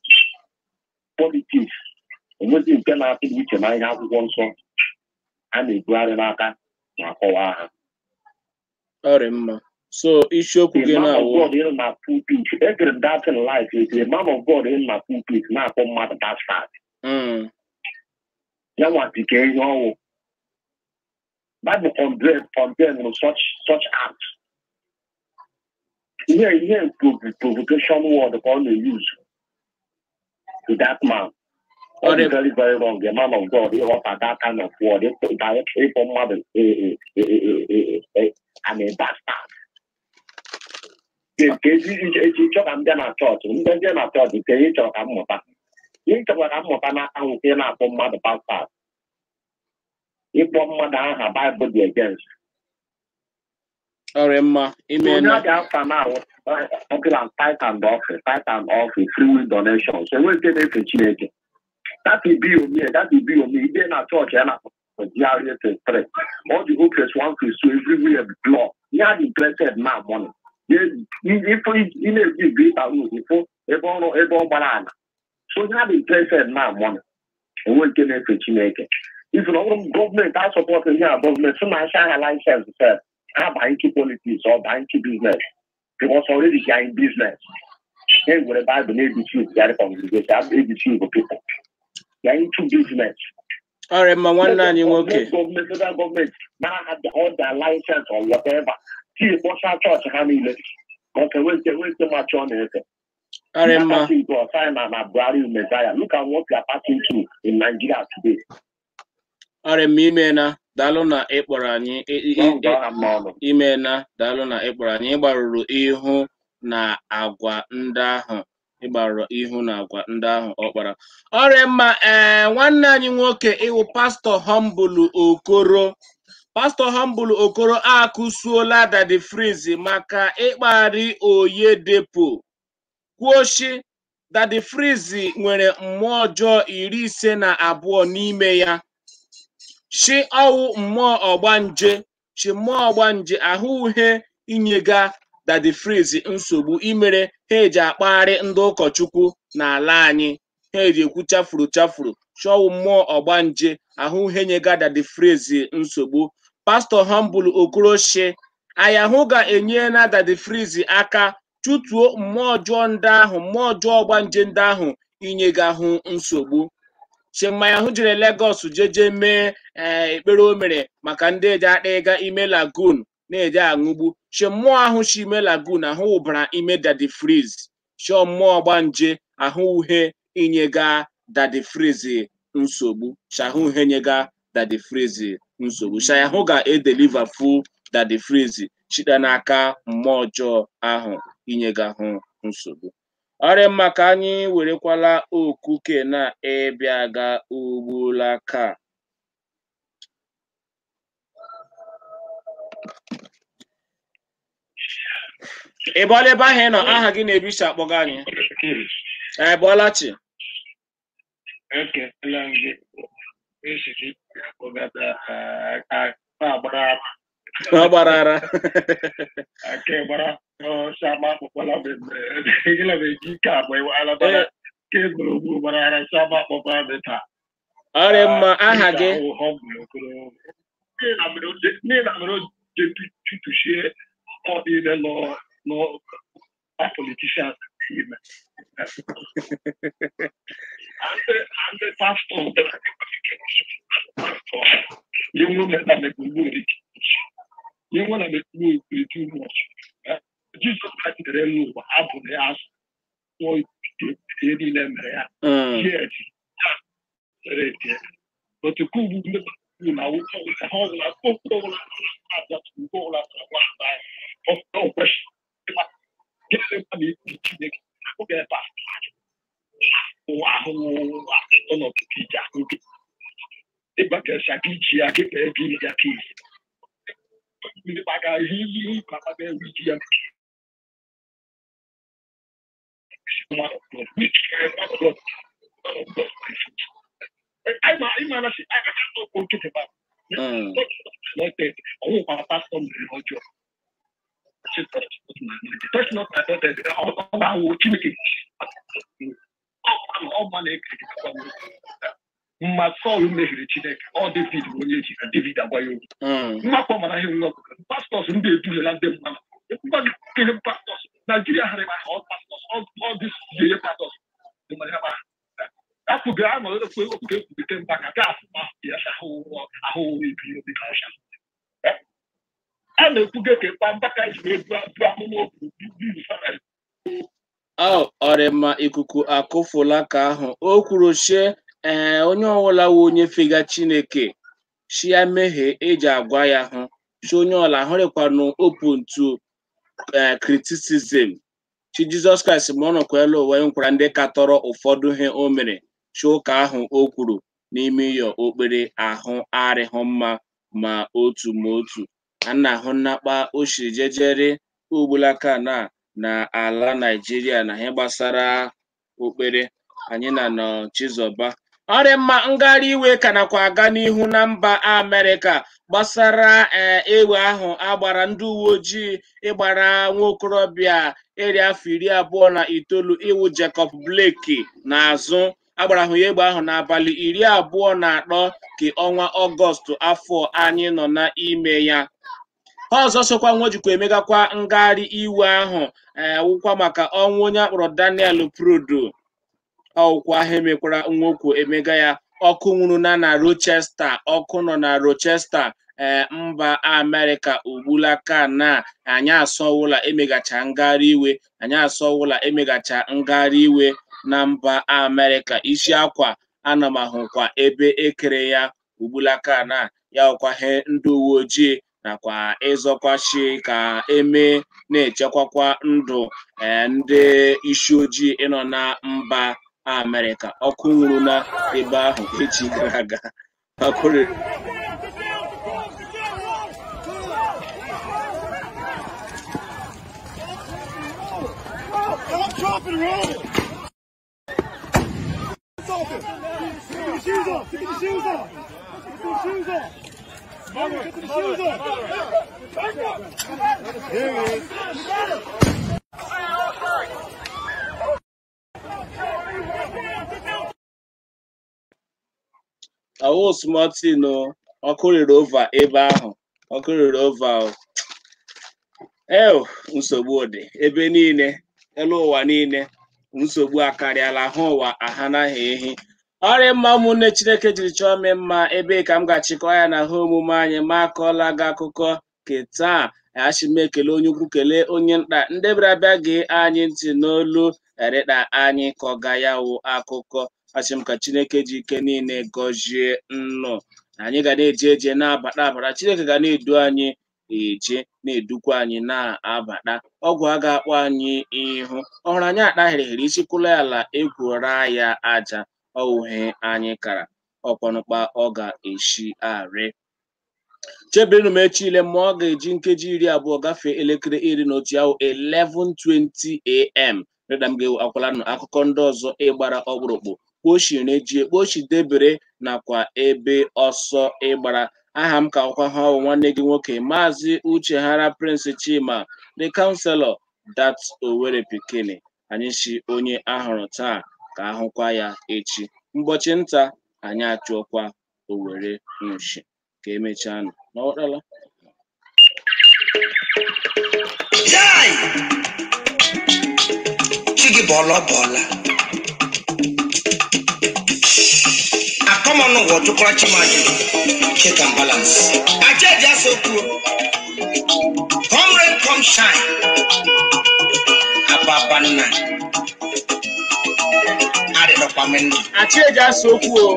politics, enwezi nke na-atụ uche na ihe akwụkwọ nsọ a na-ebugharị n'aka ma akọwa ha. Ọrị mma. So isiokwu gị na-awụ na pulpit, egere m that in life is a man of God in na pulpit na-akpọ mmadụ bastard. Ya nwa dịka ihe ọnwụ. Bible condemn such acts. Ihe provocation word ka ọ na-use to that man. That is very, very wrong. The man of God, he utter that kind of word. He I'm a bastard. Bible against. Ọrịa mma, ime na tithe and offering, free will donation. So we can efe Chineke. That will be your me, that will be your me. Ide na church ya na GRA phase 3. All the hope phase 1, phase 2, everywhere block. You are interested now money. If you na-eji greater road, if ebe ọ gbara ala. So you are interested now money. Enwe nke na-efe Chineke. If na ọ gọọmenti a support ihe a gọọmenti so na acha ha license sef. Ha buy into politics or buy into business because already they are in business. They will buy the ABC, they are congregation, ABC people. They are into business. All right, my one nine, you okay? Government, federal government now have all their license or whatever. See, what's our church? How many? Okay, wait, much on it. Arịmma. Messiah. Look at what we are passing through in Nigeria today. Arịmma imena daalụ na ịkpọrọ anyị imena daalụ na ịkpọrọ anyị ịgbarụrụ ihu na agwa ndị ahụ ịgbarụrụ ihu na agwa ndị ahụ ọ kpara. Ọrịmma nwanne anyị nwoke ịwụ Pastọ Humble Okoro. Pastọ Humble Okoro akụsuola Daddy Freeze maka ịkparị Oyedepo. Kwuoshi Daddy Freeze nwere mmụọ ọjọọ 52 n'ime ya. Shi ọwụ mmụọ ọgbanje, shi mmụọ ọgbanje ahụ uhie inyega Daddy Freeze nsogbu imere ha eji akpagharị ndị ụkọchukwu n'ala anyị. Ha eji ekwu chafuru chafuru shi ọwụ mmụọ ọgbanje ahụ uhie nyega Daddy Freeze nsogbu. Pastọ Humble Okoro shi ayahụ ga-enyela Daddy Freeze aka chụtuo mmụọ ọjọọ ndị ahụ, mmụọ ọjọọ ọgbanje ndị ahụ inyega hụ nsogbu. Chimmanya hụ jere Lagos jeje mee ekpere o mere maka ndị eji akpa ịga ime lagoon na-eje aṅụgbu. Chi mmụọ ahụ shi ime lagoon ahụ wụbara ime Daddy Freeze. Chi mmụọ ọgbanje ahụ uhie inyega Daddy Freeze nsogbu. Chi ahụ uhie nyega Daddy Freeze nsogbu. Chi ahụ ga-edeliva fu Daddy Freeze chita n'aka mmụọ ọjọọ ahụ inyega hụ nsogbu. Ọrịa ka anyị werekwala okuke na ịbịa ga ugbulaka. Ị bọọla ebe ahụ ị nọ, aha gị na-ebisa akpọga anyị. Ee, bọọla chi. Ọ gbara ara. Ọrịa mma, aha gị. Jesus Christ dere n'ụwa abụrụ ya asụ ihe niile mere ya Mma Sọl mehiere Chineke, ọ David onye eji na David agwa ya okwu. Mmakpọ mara ihe nwa pastọs ndị eduhiela ndị mmadụ. Pastọs Naijiria hara ma ọ pastọs ọ dị yeye pastọs. Afụgo anọ okwu ekwubite mba ka gaasị ma ya ahụ ebi obi ka ọsha. A na-ekwugo ka ịkpa mbaka ji ebu amụma okwu Ọrịma ikuku akụfụla ka ahụ o kwuru shie onye ọbụla wụ onye fega Chineke shi ya mehie eji agwa ya hụ shi onye ọla hụrịkwanụ open to criticism. Chi Jizọs Kraịst ma ọ nọkwala ụwa nkwara ndị katọrọ ụfọdụ ihe o mere chi ụka ahụ o kwuru n'ime ịyọ okpere ahụ arịhụ mma ma otu ma otu. A na-ahụ nnakpa o shiri jejere ugbulaka na na ala Naijiria na ihe gbasara okpere anyị na nọ Chizọba. Ọrịa mma, ngagharị iwe ka nakwa aga n'ihu na mba Amerịka gbasara ewe ahụ agbara ndị uwe ojii ịgbara nwaokorobịa iri afọ 29 iwu Jacob Blake n'azụ. Agbara ahụ ya egbe ahụ n'abalị 23 nke ọnwa Ọgọstụ afọ anyị nọ n'ime ya. Ha ọzọ sokwa nwojikwa emegakwa ngagharị iwe ahụ wụkwa maka ọnwụ onye akpọrọ Daniel Prudo. Ọwụkwa ha emekwara nwokwu emega ya. Ọkụ nwụrụ na Rochester, ọkụ nọ na Rochester mba Amerịka ugbulaka na anyị asọwụla emegacha ngagharị iwe, anyị asọwụla emegacha ngagharị iwe na mba Amerịka. Isi akwa ana m ahụkwa ebe ekere ya ugbulaka na ya ọkwa he ndị uwe ojii nakwa ịzọkwachi ka eme na-echekwakwa ndụ ndị isi ojii ịnọ na mba Amerịka. Ọkụ nwụrụ na ebe ahụ echi gara aga. Ọkụ Drop and roll! It's open! Get the shoes off! Get the shoes off! Get the shoes off! Get the shoes off! There he is. Ọwụ small thing o, ọkụ rere over ebe ahụ, ọkụ rere over o. Eo, nsogbu dị ebe niile, elu ụwa niile, nsogbu akarịala ha ụwa ahanaghị ehi. Ọrịa mma ụmụnne Chineke jiri chọọ m mma, ebe ka m ga-achịkọ ya na ha omume anyị ma akọọla gị akụkọ keta. Achị m ekele onye ukwu, kelee onye nta, ndị bịara abịa gee anyị ntị n'olu erịta anyị kọga ya wụ akụkọ. Achị m ka Chineke ji ike niile gọzie nnụ. Anyị ga na-eje eje na-abata abata, Chineke ga na-edu anyị eje na-edukwa anyị na-abata. Ọgwụ a ga-akpọ anyị ihu ọhụrụ anyị akpahịrịhịrị isi kwụla ala ekwura ya aja ọwụhe anyị kara ọkwanụkpa ọ ga-eshi arị. Chebirinu m echi ile ma ọ ga-eji nkeji 20 gafee elekere 11 ahụ 11:20 AM. Rịda m ga-ewu akwala nụ akụkọ ndị ọzọ ịgbara ọkpụrụkpụ kpochi rejie kpochi debere nakwa ebe ọsọ ịgbara. Aha m ka akwụkwọ ha ọwụ nwanne gị nwoke Maazị Uche Hara Prince Chima, the counselor that Owerri Pikin. Anyị si onye ahụrụ taa ka ahụkwa ya echi. Ụbọchị nta anyị achụọkwa Owerri nshi. Ka emechaa nụ. N'ọghọtala. Jai! Chi gị bọọla bọọla. Akọmọnụ ụwa jụkwara Chimajụ. Check and balance. Ajeji asa okwu. Come rain, come shine. Ababa nna. Arịrọkwa m ndụ. Achieji asa okwu o.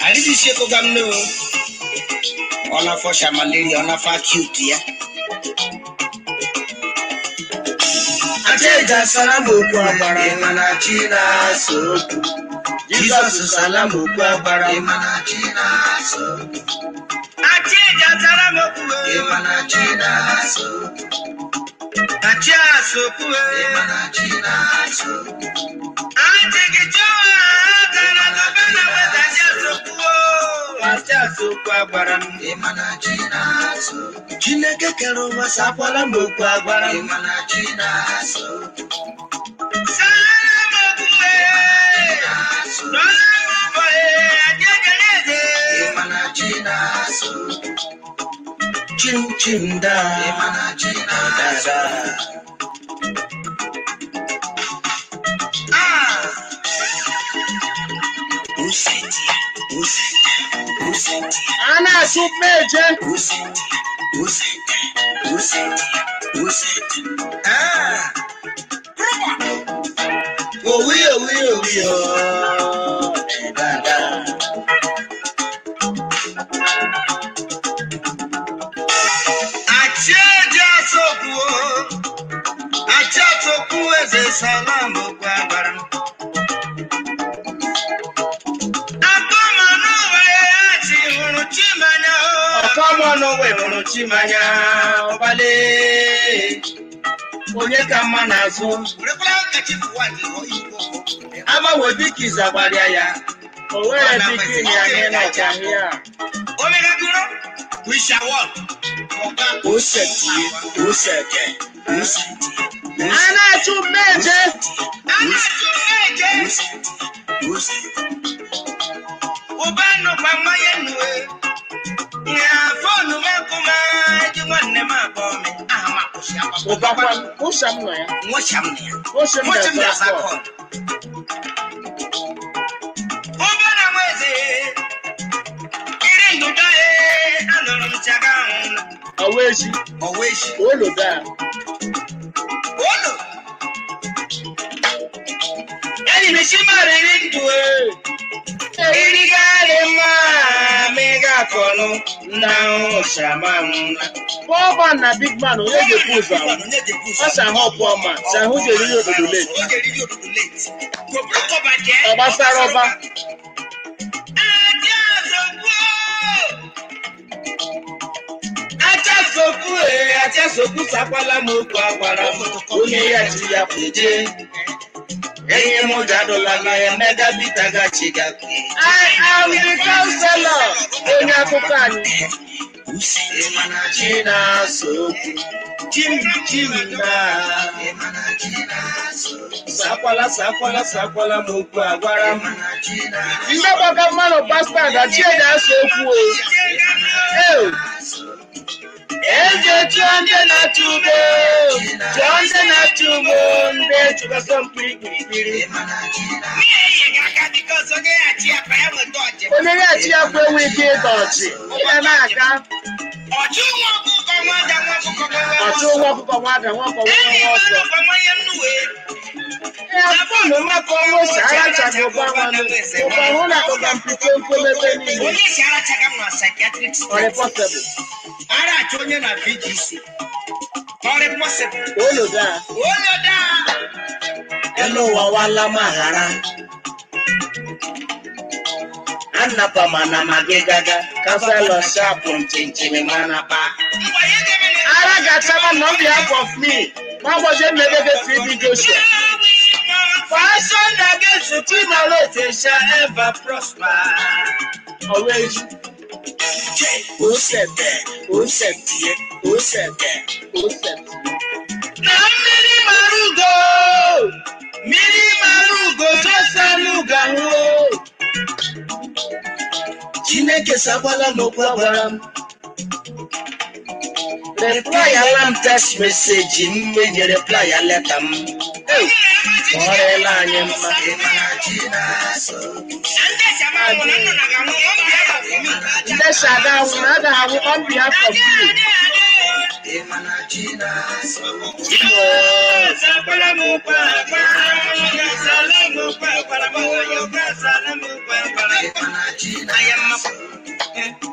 Alịdị isi ego ga m nne o. Ọ na-afọ sha malaria, ọ na-afọ acute ya. Ajeji asara m okwu agbara. Ịma na chi na-asa okwu. Jizọs sala m okwu agbara. Ịma na chi na-asa okwu. Ajeji asara m okwu. Ịma na chi na-asa okwu. Achi asa okwu. Ịma na chi na-asa okwu. Ajeji chọọ agara gọba na weta chi asa okwu. Achi asa okwu agbara m. Ịma na chi na-asa okwu. Chineke kere ụwa sakwala m okwu agbara m. Ịma na chi na-asa okwu. Sala m okwu ee. Dọla m ụbọ ee. Ajejeleze. Ịma na chi na-asa okwu. Chim chim da. Ịma na chi na-asa okwu. Ah! Useti, useti, useti. A na-asụ mmeje. Useti, useti, useti, useti. Ah! Owi, owi, owi, oh. Dada. Achieji asokwu o. Achi asokwu eze salam okwu agbara m. Akọmọnụ wee achị hụrụ Chimanya o. Akọmọnụ wee hụrụ Chimanya ọbale. Onye ka mma n'azụ. Agbanwe dịka ịzagbarịa ya. O nwere pikin ya n'ịnọcha here. We shall walk. Usetie, useke, usetie. A na-achụ mmeje. A na-achụ mmeje. Ụba nụkwa mmanya nue. Nya fonu m akụma ji nwanne m abụọ m. Aha m akwụsị akwụkwọ. Ụbakwa ụsha m nọ ya. Nwụcha m na ya. Ụsha m Nwụcha m na na akọ. sakọ. Ụba na nweze. Iri ndụda e anụrụ m Ọwa echi. Ọwa echi. Oloda. Olo. Enyi m isi marịrị ndụ e. Erigharị mma mega akọnụ na ụsama m. Poor man na big man, onye ga-ebu ụzọ anwụ? Ọ sị ahụ poor man, sị ahụ ga-eriri obodo late. Ọ gbasara ọba. Achasokwu e, achasokwu sakwala m okwu agwara m onye ya ji ya kweje. Enyi m jadụla na ya mega bita gachiga. I am the counselor. Onye akụkọ anyị. Chi na-asa okwu. Chim chim na. Sakwala sakwala sakwala m okwu agwara m. Ndị gbaka mmanụ bastard achie ga-asa okwu o. Ew. Eze chụọ ndị na-achụ ugbo, chụọ ndị na-achụ ugbo, ndị chụgasọ mkpirikpirikpiri. Onye ya chi ya kwe enwe ike ịdọ ọchị, ị ga na-aga. Ọchụ nwa ọkụkọ nwa ada nwa ọkụkọ nwa Ọchụ nwa ọkụkọ nwa ada nwa ọkụkọ nwa nwa ọsọ. Ya fọnụ maka ọnwụ si arachaghị ụba nwanne, ụba hụ na akụka mpite mkpemebe niile. Onye si arachaga m na psychiatric Ọ dị possible. Aracha onye na VGC. Ọ dị possible. Oloda. Oloda. Elu ụwa wala maghara. Anapa mana magigaga. Kanselo sharp nchinchin manapa. Ara ga-achaba na on behalf of me. Ma ụbọchị mmegide TB Joshua. Fashion against the team alone shall ever prosper. Ọwa echi. Osete, osetie, osete, osetie. Na mmiri mara ugo, mmiri mara ugo, josalu gahụ. Chineke sakwala n'okwu agwara m. Reply ala m text message m meje reply ya leta m. Hey, ọ rịla anyị mma. Ndị saga anwụ na agaghị anwụ on behalf of you.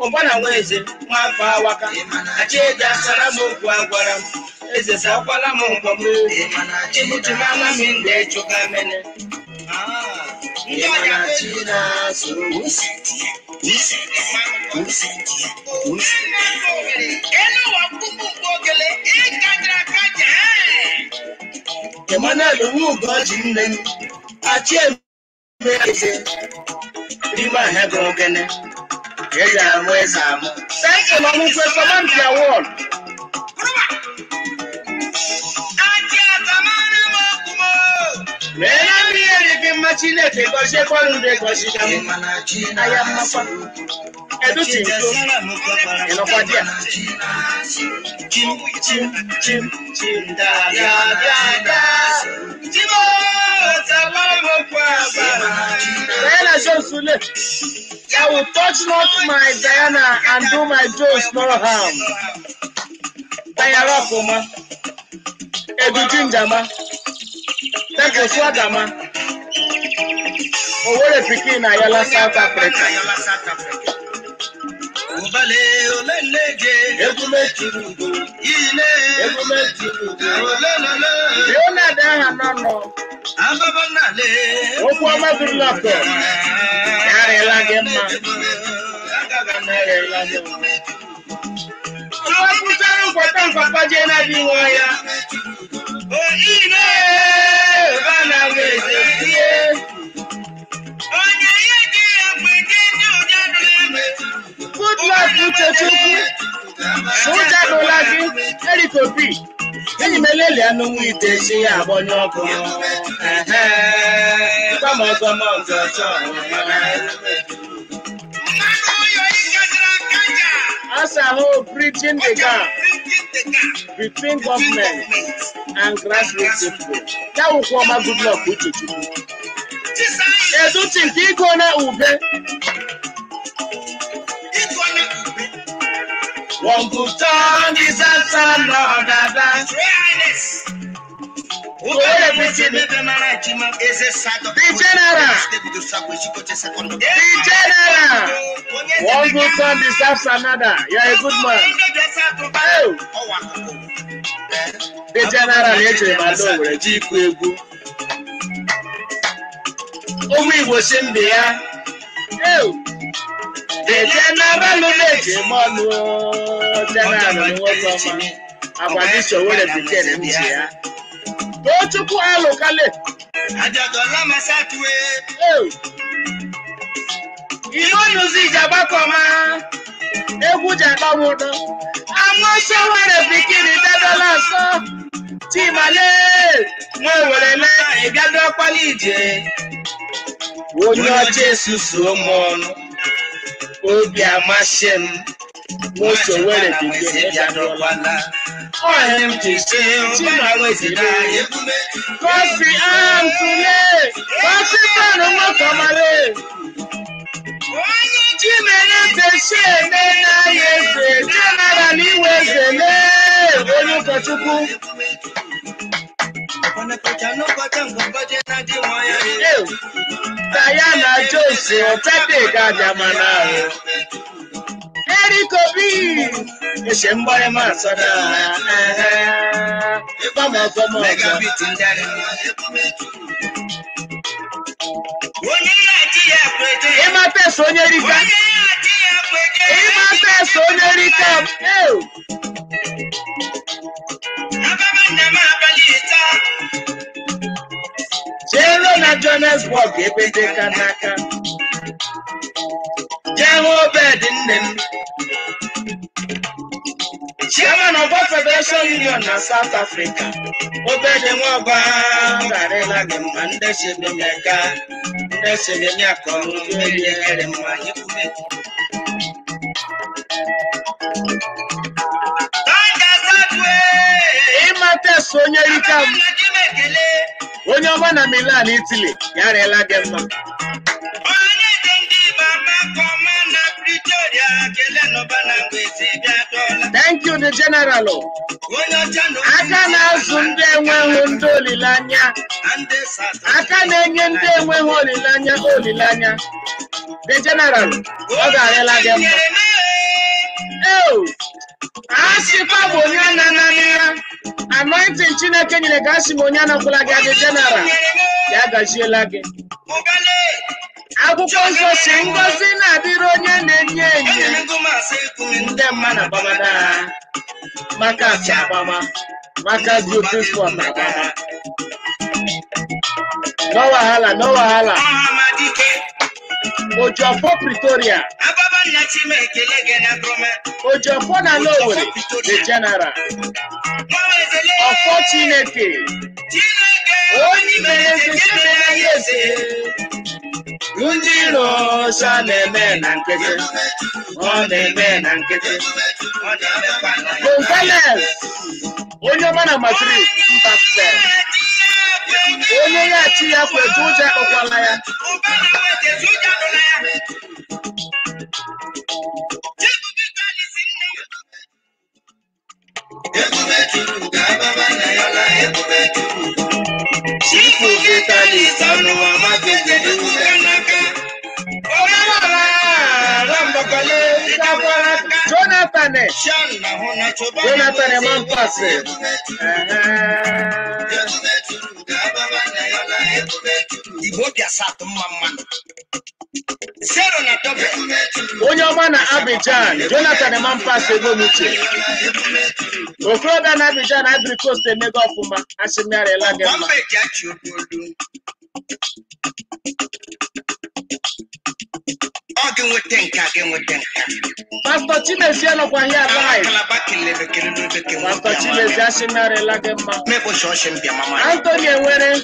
Ụbana nwa eze nwa afọ awaka achieji asara m okwu agwara m eze sakwala m nkwọ m chibuchimala m ndị chụga mene. Emmanuel Nwugoji nne m achie eze rime ahịa gụrụ gịnị eji amụ eze amụ. Thank you, Mama Ukwe, command your word. Mee na mmiri gị mma Chineke gọziekwanụ ndị gọziga m. Aya mmakwa. Edu si nso. Ị nọkwa di a? Chim chim chim chim da da da da. Chimo sabara m okwu agbara. Diana Jones Ule. I will touch not my Diana and do my Jones no harm. Diana Okoma. Edu Jinjama. Thank you, Swagama. Owere Pikin Ayala, South Africa. Ụbale oleleje. Egwu mechiri ugo. Ile. Egwu mechiri ugo. Olelele. Leonard aha nọ nọ. Ababa nnale. Okwu ọma Goodluck. Ya arịla gị mma. Agaghị m arịla gị mma. Ọkpụchara nkwata nkwapa jee na dị nwa ya. Ile. Bana weze tie. Onye ya ji ya mgbe ndị ndị ụja dụrụ eme. Goodluck Uchechukwu. Ụja dụla gị. Eric Obi. Enyi m eleli anụ nwa ite si ya agbanye ọkụ. Gwa m ọzọ m ọzọ chọọ. As a whole, bridging the gap between government and grassroots people. Ya wụkwa ọma Goodluck Uchechukwu. Edu Tinka igo na ube. One good turn deserves another. The general. The general. One good turn deserves another. You are a good man. Oh. The general ejiri m ala Owerri ji ịkụ egwu. Ụmụ Igbo si mbe ya. Oh. The general na-eji m ọnụ. General nwoke ọma. Agwa dị Sowore pikin m ji ya. Tochukwu alụkale. Ihe onuzi ji agbakọma. Egwu ji agbanwe ụdọ. Àwọn Sowore pikin dadọla nsọ. Chimale nwa Owerele ịbịadọkwala ije. Onye ọcha esusuo m ọnụ. Obi amasị m. Nwa Sowore pikin ịbịadọkwala. Ọhịa m ji si Chinwezile. Kọfị ahụ kọfị panụ nwoke ọmale. Chimere eze eme n'ahịa eze, General iwe eze lee onye ụkọchukwu. Diana Jose Otete ga-abịa ahụ. Eric Obi ese mgbara m asada. Ịmata eso onye rika. Ịmata eso onye rika. Jee na Johannesburg ebe dị ka n'aka. Jee hụ Obed nne m. Chairman of World Federation Union na South Africa. Obed Nwogba garịla gị mma ndị si ndị siri m akọrọ mmeri ehere mma Ịmata eso onye rika m. Onye ọma na Milan, Italy, ya rịla gị mma. Thank you, the general. Aka na-azụ ndị enweghị ndị olileanya. Aka na-enye ndị enweghị olileanya olileanya. The general, ọ ga-arịla gị mma. Asịkwa bụ onye anananị ya. Anointing Chineke nyere ka asị m onye anakwụla gị adị general. Ya gaziela gị. Akwụkwọ nsọ si ngọzi na-adịrị onye na-enye enye. Ndị mma na agbamada maka achị agbama maka beauty spot agbama. No wahala, no wahala. Ojofo Pretoria. Ojofo na Owerri, the general. Ọfọ Chineke. Onye mere eze chimere ya eze. Ndị iro ọcha na-eme na nkịtị. Ọ na-eme na nkịtị. Gonzales, onye ọma na Madrid, mba Spain. Onye ya chi ya kweju ụjọ akpọkwala ya. Chifu Vitalis Jonathan Jonathan Emampase. Onye ọma na Abidjan, Jonathan Emampase Egbomuche. Okorobịa na Abidjan, Ivory Coast emego ọfụma, asị m ya rịla gị mma. Pastor Chimezie nọkwa here live. Pastor Chimezie asị m ya rịla gị mma. Anthony Enwere.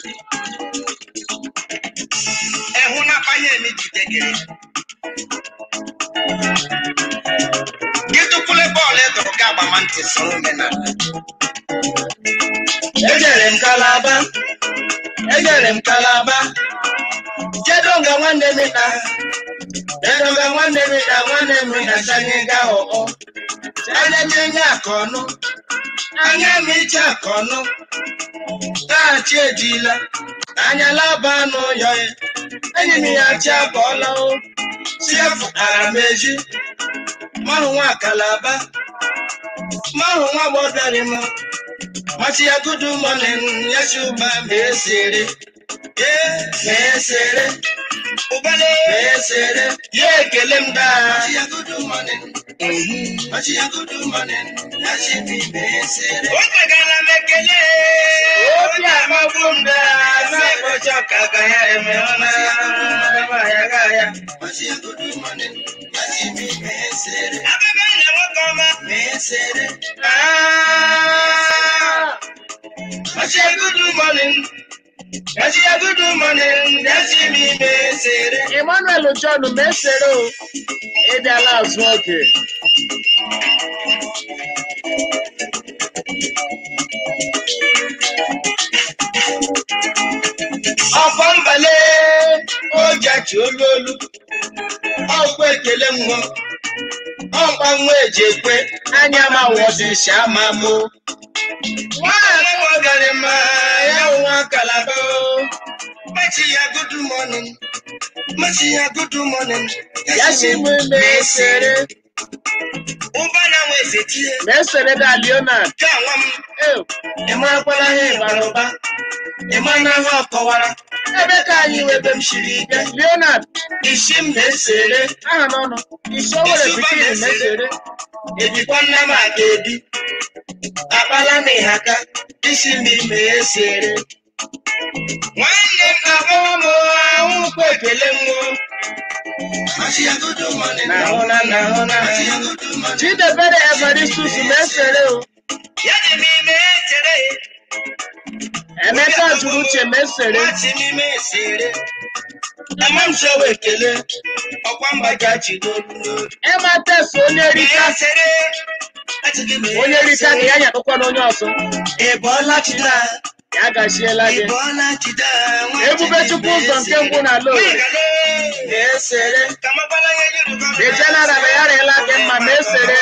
Ejere m Kalaba, ejere m Kalaba, jedo nga nwanne m na Edoga nwanne m na nwanne m na sanye ga ọọ. Anya nye akọnụ. Anya m iche akọnụ. Taghachi ejila. Anya laba n'ụyọ ya. Enyi m ya chi abọọla o. Si afọ ara m eji. Mahụ nwa kalaba. Mahụ nwa gbọdọrị m. Machi ya good morning, ya si ụba ma esere. Ee, ma esere. Ụbale ma esere. Ya ekele m daa. Machi ya good morning. Machi ya good morning, ya si m ma esere. O tegara m ekele. Obi amagbu m daa. Na-ekpocha ọka ka ya eme ọ na. Ya ga ya. Machi ya good morning, ya si m ma esere. Abebe na nwoke ọma ma esere. Ah! Machi ya good morning. Machi ya good morning, ya si m ma esere. Emmanuel John mesere o. Ị bịala azụ oge. Ọkwa mbale ojachi olu olu ọkwa ekele mmụọ ọkwa nwa eji ekwe anya ma wọdịshi ama mụ nwaanyị nwọgara ma ya nwa kalaba o. Machi ya good morning, machi ya good morning, Ya si m mesere. Ụba na nwa eze tie. Mesere da Leonard. Ka nwa m. Ew. Ị marakwala ihe bara ụba. Ị ma na ihe ọ kọwara. Ebe ka anyị wee ebe m siri bịa. Leonard. Isi m na-esere. Aha n'ọnụ. Isi o were pikin mesere. Ebikwa nna m aka ebi. Akpala m ịhaka. Isi m ime esere. Nwanne m akpọwa m ahụkwa ekele mmụọ. Na hụna na hụna. Chidebere Evaristus mesere o. Ya dị m ime echere. Emeka jụrụ uche mesere. Nwachi m ime esere. Ama m chewe ekele. Ọkwa mba gachi n'olu n'olu. Emma Tess onye rika. Esere. Onye rika ka ya nyakpọkwa n'onye ọzọ. Ị bọọla chi taa. Ya gachiela Ị gị. bọọla chi taa. Ebube Chukwu ụzọ nke mbụ na ala Owerri. Esere. The general ya rịla gị mma ma esere.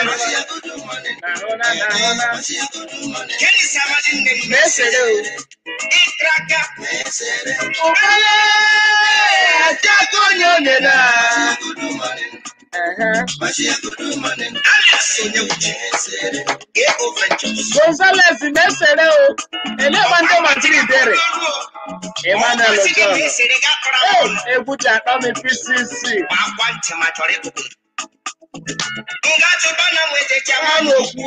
Na hụna na hụna. Mesere o. Ụbale aja onye onye na. Ehe. Gonzales mesere o. Elekwa ndị Madrid dere. Emmanuel John. Ee, egwu ji akpọ m PCC. Ha n'okwu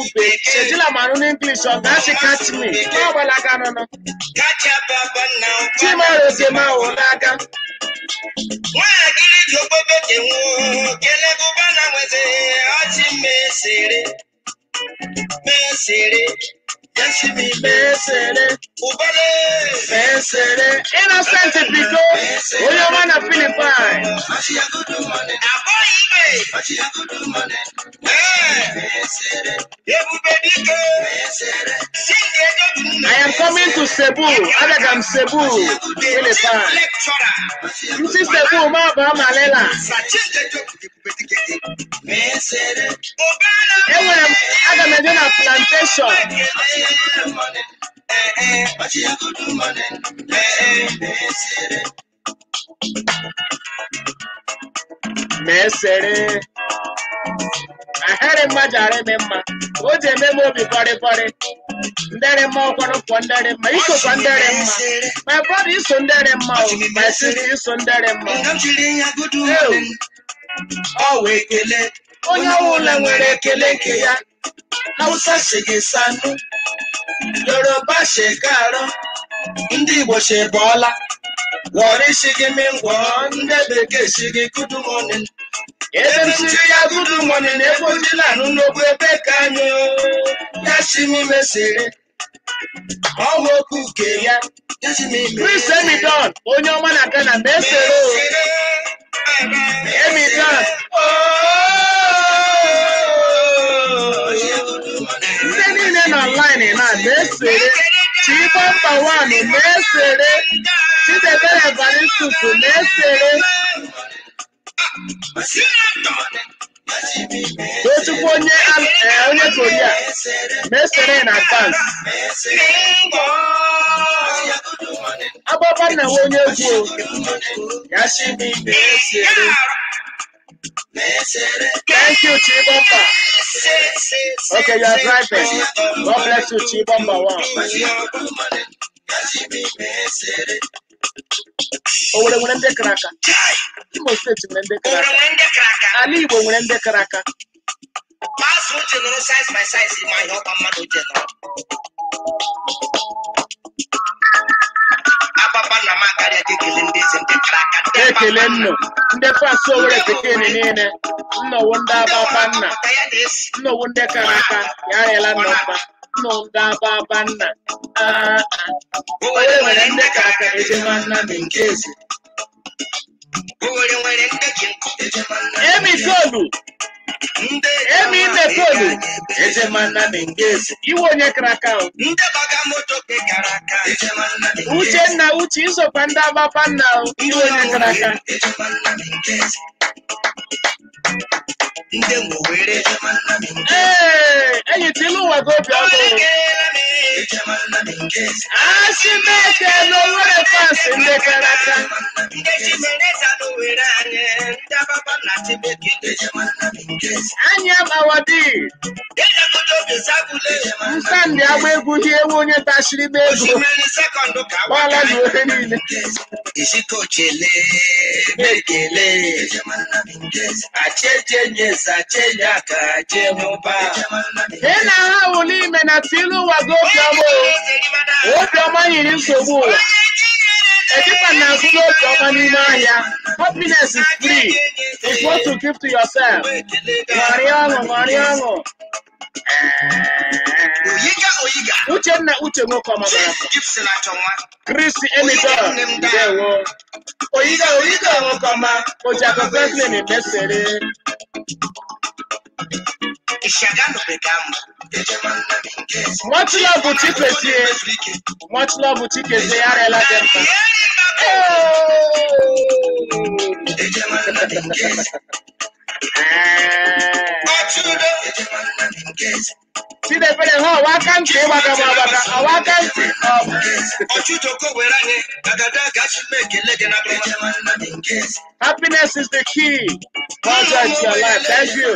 Shejila marụ n'English ọ ga-achị catch me. Ma ọgbalaga nụnụ. Chimaroke ma wụ n'aka. Nwaanyị ji okpokpo kenwu kelegụba na nweze ọchị mesere mesere yashimi Mesere. ụbale Mesere. Innocent Biko, onye ọma na Philippines. Abọ ibe ebube dike I am coming to Cebu. Abịaga m Cebu, Philippines. Nsi Cebu ma bụ Amalela. Enwere m aga m eje na plantation. Mesere. Ahịrị mma ji arị m mma. O ji eme m obi kọrịkọrị. Ndere mma ọkwanụ pụọ ndere mma. Isokwa ndere mma. My brother iso ndere mma o. My sister iso ndere mma. Ew. Ọ wee ekele onye ọbụla nwere ekele nke ya. Hausa si gị sanụ, Yoruba si kaarọ, ndị Igbo si bọọla, Wọrị si gị mingwọ, ndị Bekee si gị good morning. Ebe m siri ya good morning, egbozila anụ n'ogbu ebe ka anyị o. Ya si m mesịrị, ọnwụ okwu nke ya. Ya si m Chris Emidon, onye ọma na Ghana mesere o. Emidon. Ndị niile nọ online na mesere. Chibamba one mesere. Chidebere Evaristus mesere. Tochukwu onye onye Korea mesere in advance. Ababa nna onye egwu ya shi m mesere. Thank you, Chibomba. Okay, you are driving. God bless you, Chibomba. One. Owere nwere ndị kara aka. Imo steeti nwere ndị kara aka. Ala Igbo nwere ndị kara aka. Ekele nnụ ndị fans Owere pikin niile, nnọwo ndị ababa nna, nnọwo ndị kara aka, ya arịala nnọ mma, nnọ ndị ababa nna. Owere nwere ndị kara aka ejemanna na nke eze. Emi Kolu, Emi Nne Kolu, ejemanna na nke eze. Iwe onye kara aka o. Uchenna Uche isokwa ndị ababa nna o. Iwe onye kara aka. Ee, enyi tilu ụwa gị obi ọma o. Asị m ekele Owere fans ndị kara aka. Anya Mawadi. Nsandị agba egwu hie ewu onye tachiri m ego. Gbala n'ohe niile. Ị na-aha wuli ime na tilu ụwa gị obiọma o. Obiọma yiri nsogbu ụwa. Edikwa na-azụ n'obiọma n'ime ahịa. Happiness is free. It's what you give to yourself. Ṅụrịa ọṅụ, ṅụrịa ọṅụ. Uchenna Uche nwoke ọma mara mma. Chris Emidon, ndewo. Oyiga Oyiga nwoke ọma, Ojiakọ Franklin mesere. Much love Chikezie. Much love Chikezie, ya arịala gị mma. Chidebere ha ọwa aka ntị ịgbaga m agbaga, ọwa aka ntị ọ bụ. Happiness is the key. More joy to your life. Thank you.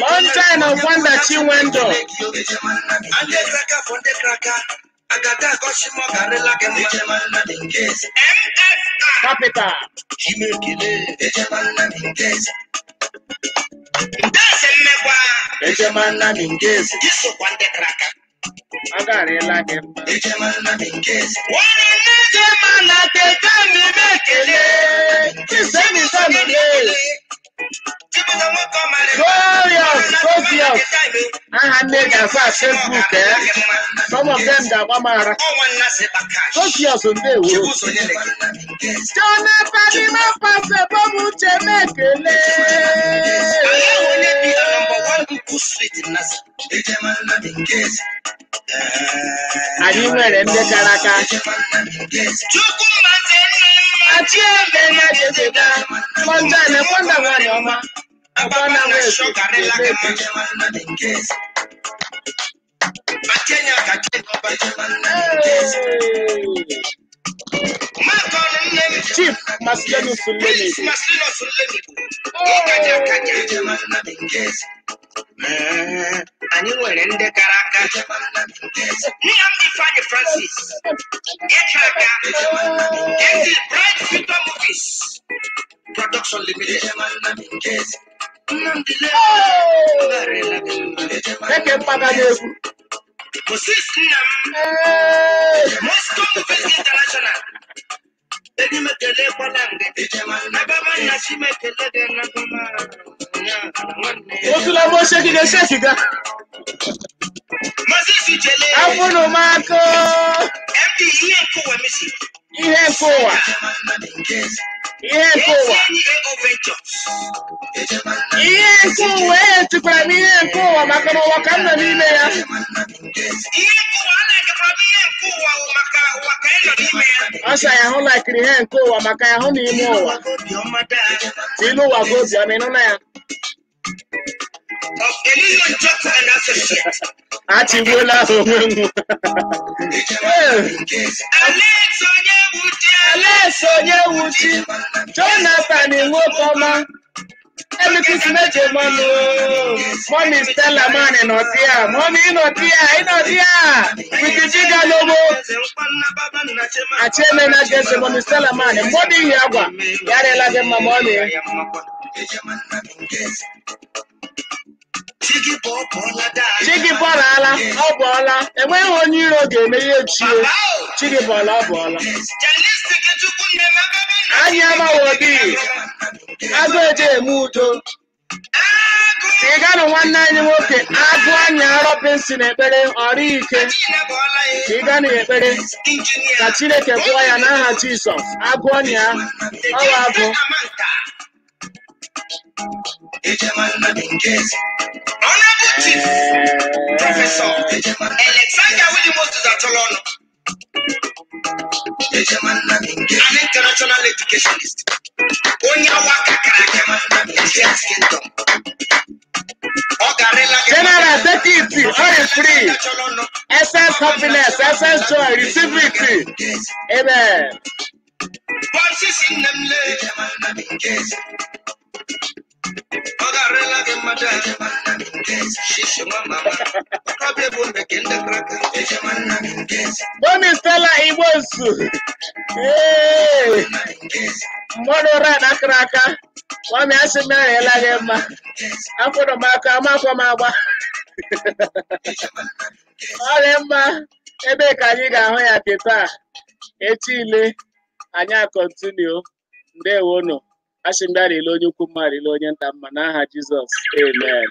Long time of wonder Chinwendo. Capital. Ejemanna Mingezi. Agarịla gị mma. Ejemanna keke mi mekele. Chisemi Samile. Glorious, Glorious. Aha nne ga-asa Facebook, eh? Some of them ga-agba m ara. Glorious ndewo. Jonathan Imapase Bobu Uche mekele. Anyị nwere ndị kara aka. Achiebe na Jezeba, Kwanda na Kwanda nwanyị ọma. Agbana West, Chief Marcelino Sulemi. Anyị nwere ndị kara aka. Nnamdi Ifeanyi Francis, Ịka aka, MD Bright Future Movies Production Limited. Nnamdi Eke mkpaga n'egwu. Moses Nnam, Moscow Movies International. Enyi m ekele kwala ngị. Ababa nna chi m ekele gị na agụma. Otula mo ṣe kíga. Moses Uchele. Afụnụ m aka. MD ihe nke ụwa misi. Ihe nke ụwa. Ihe nke ụwa. Ihe nke ụwa, etikwara m ihe nke ụwa maka na ụwa ka m nọ n'ime ya. Ọ sị ya hụ laikiri ihe nke ụwa maka ya hụ n'ime ụwa. Ilu ụwa gị obiọma, ịnụ na ya. Achịgbuola onwe m. Alex onye wuchi, Jonathan Nwokoma, Emikis Meje Mọnụ, Mọmi Stella Mani nọtịa, Mọmi ịnọtịa, ịnọtịa, with Jiga Lobo, Achemena Jesse, Mọmi Stella Mani, mmadụ ihe agwa, ya arịla gị mma mọmi. Chigi bọọlụ, ọ bọọla, enweghị onye iro ga-eme ihe chie. Chigi bọọlụ, ọ bọọla. Anyị amaghị obi, agụ eje eme udo. Ịganụ nwanne anyị nwoke, agụ anyị arọpịnsị n'ekpere ọrụ ike. Ka ịganụ ekpere, ka Chineke gwọọ ya n'aha Jizọs. Agụ ọnya, ọwa agụ. Honorable Chief Professor Alexander William Moses Atolono, an international educationist, Onye Awaka Kingdom. General, take it, all is free. Essence happiness, essence joy, receive it. Amen. Mọmi Stella Igbo nsu. Ee. Mmadụ ụra na akara aka. Mọmi asị m arịala gị mma. Akwụrụ m aka, amakwa m agba. Ọ dị mma. Ebe ka anyị ga-ahụ ya kịta. Echi ile anyị akọntinio. Ndewonu. Asị m bịa rile onye ukwu mma rile onye nta mma n'aha Jizọs. Amen.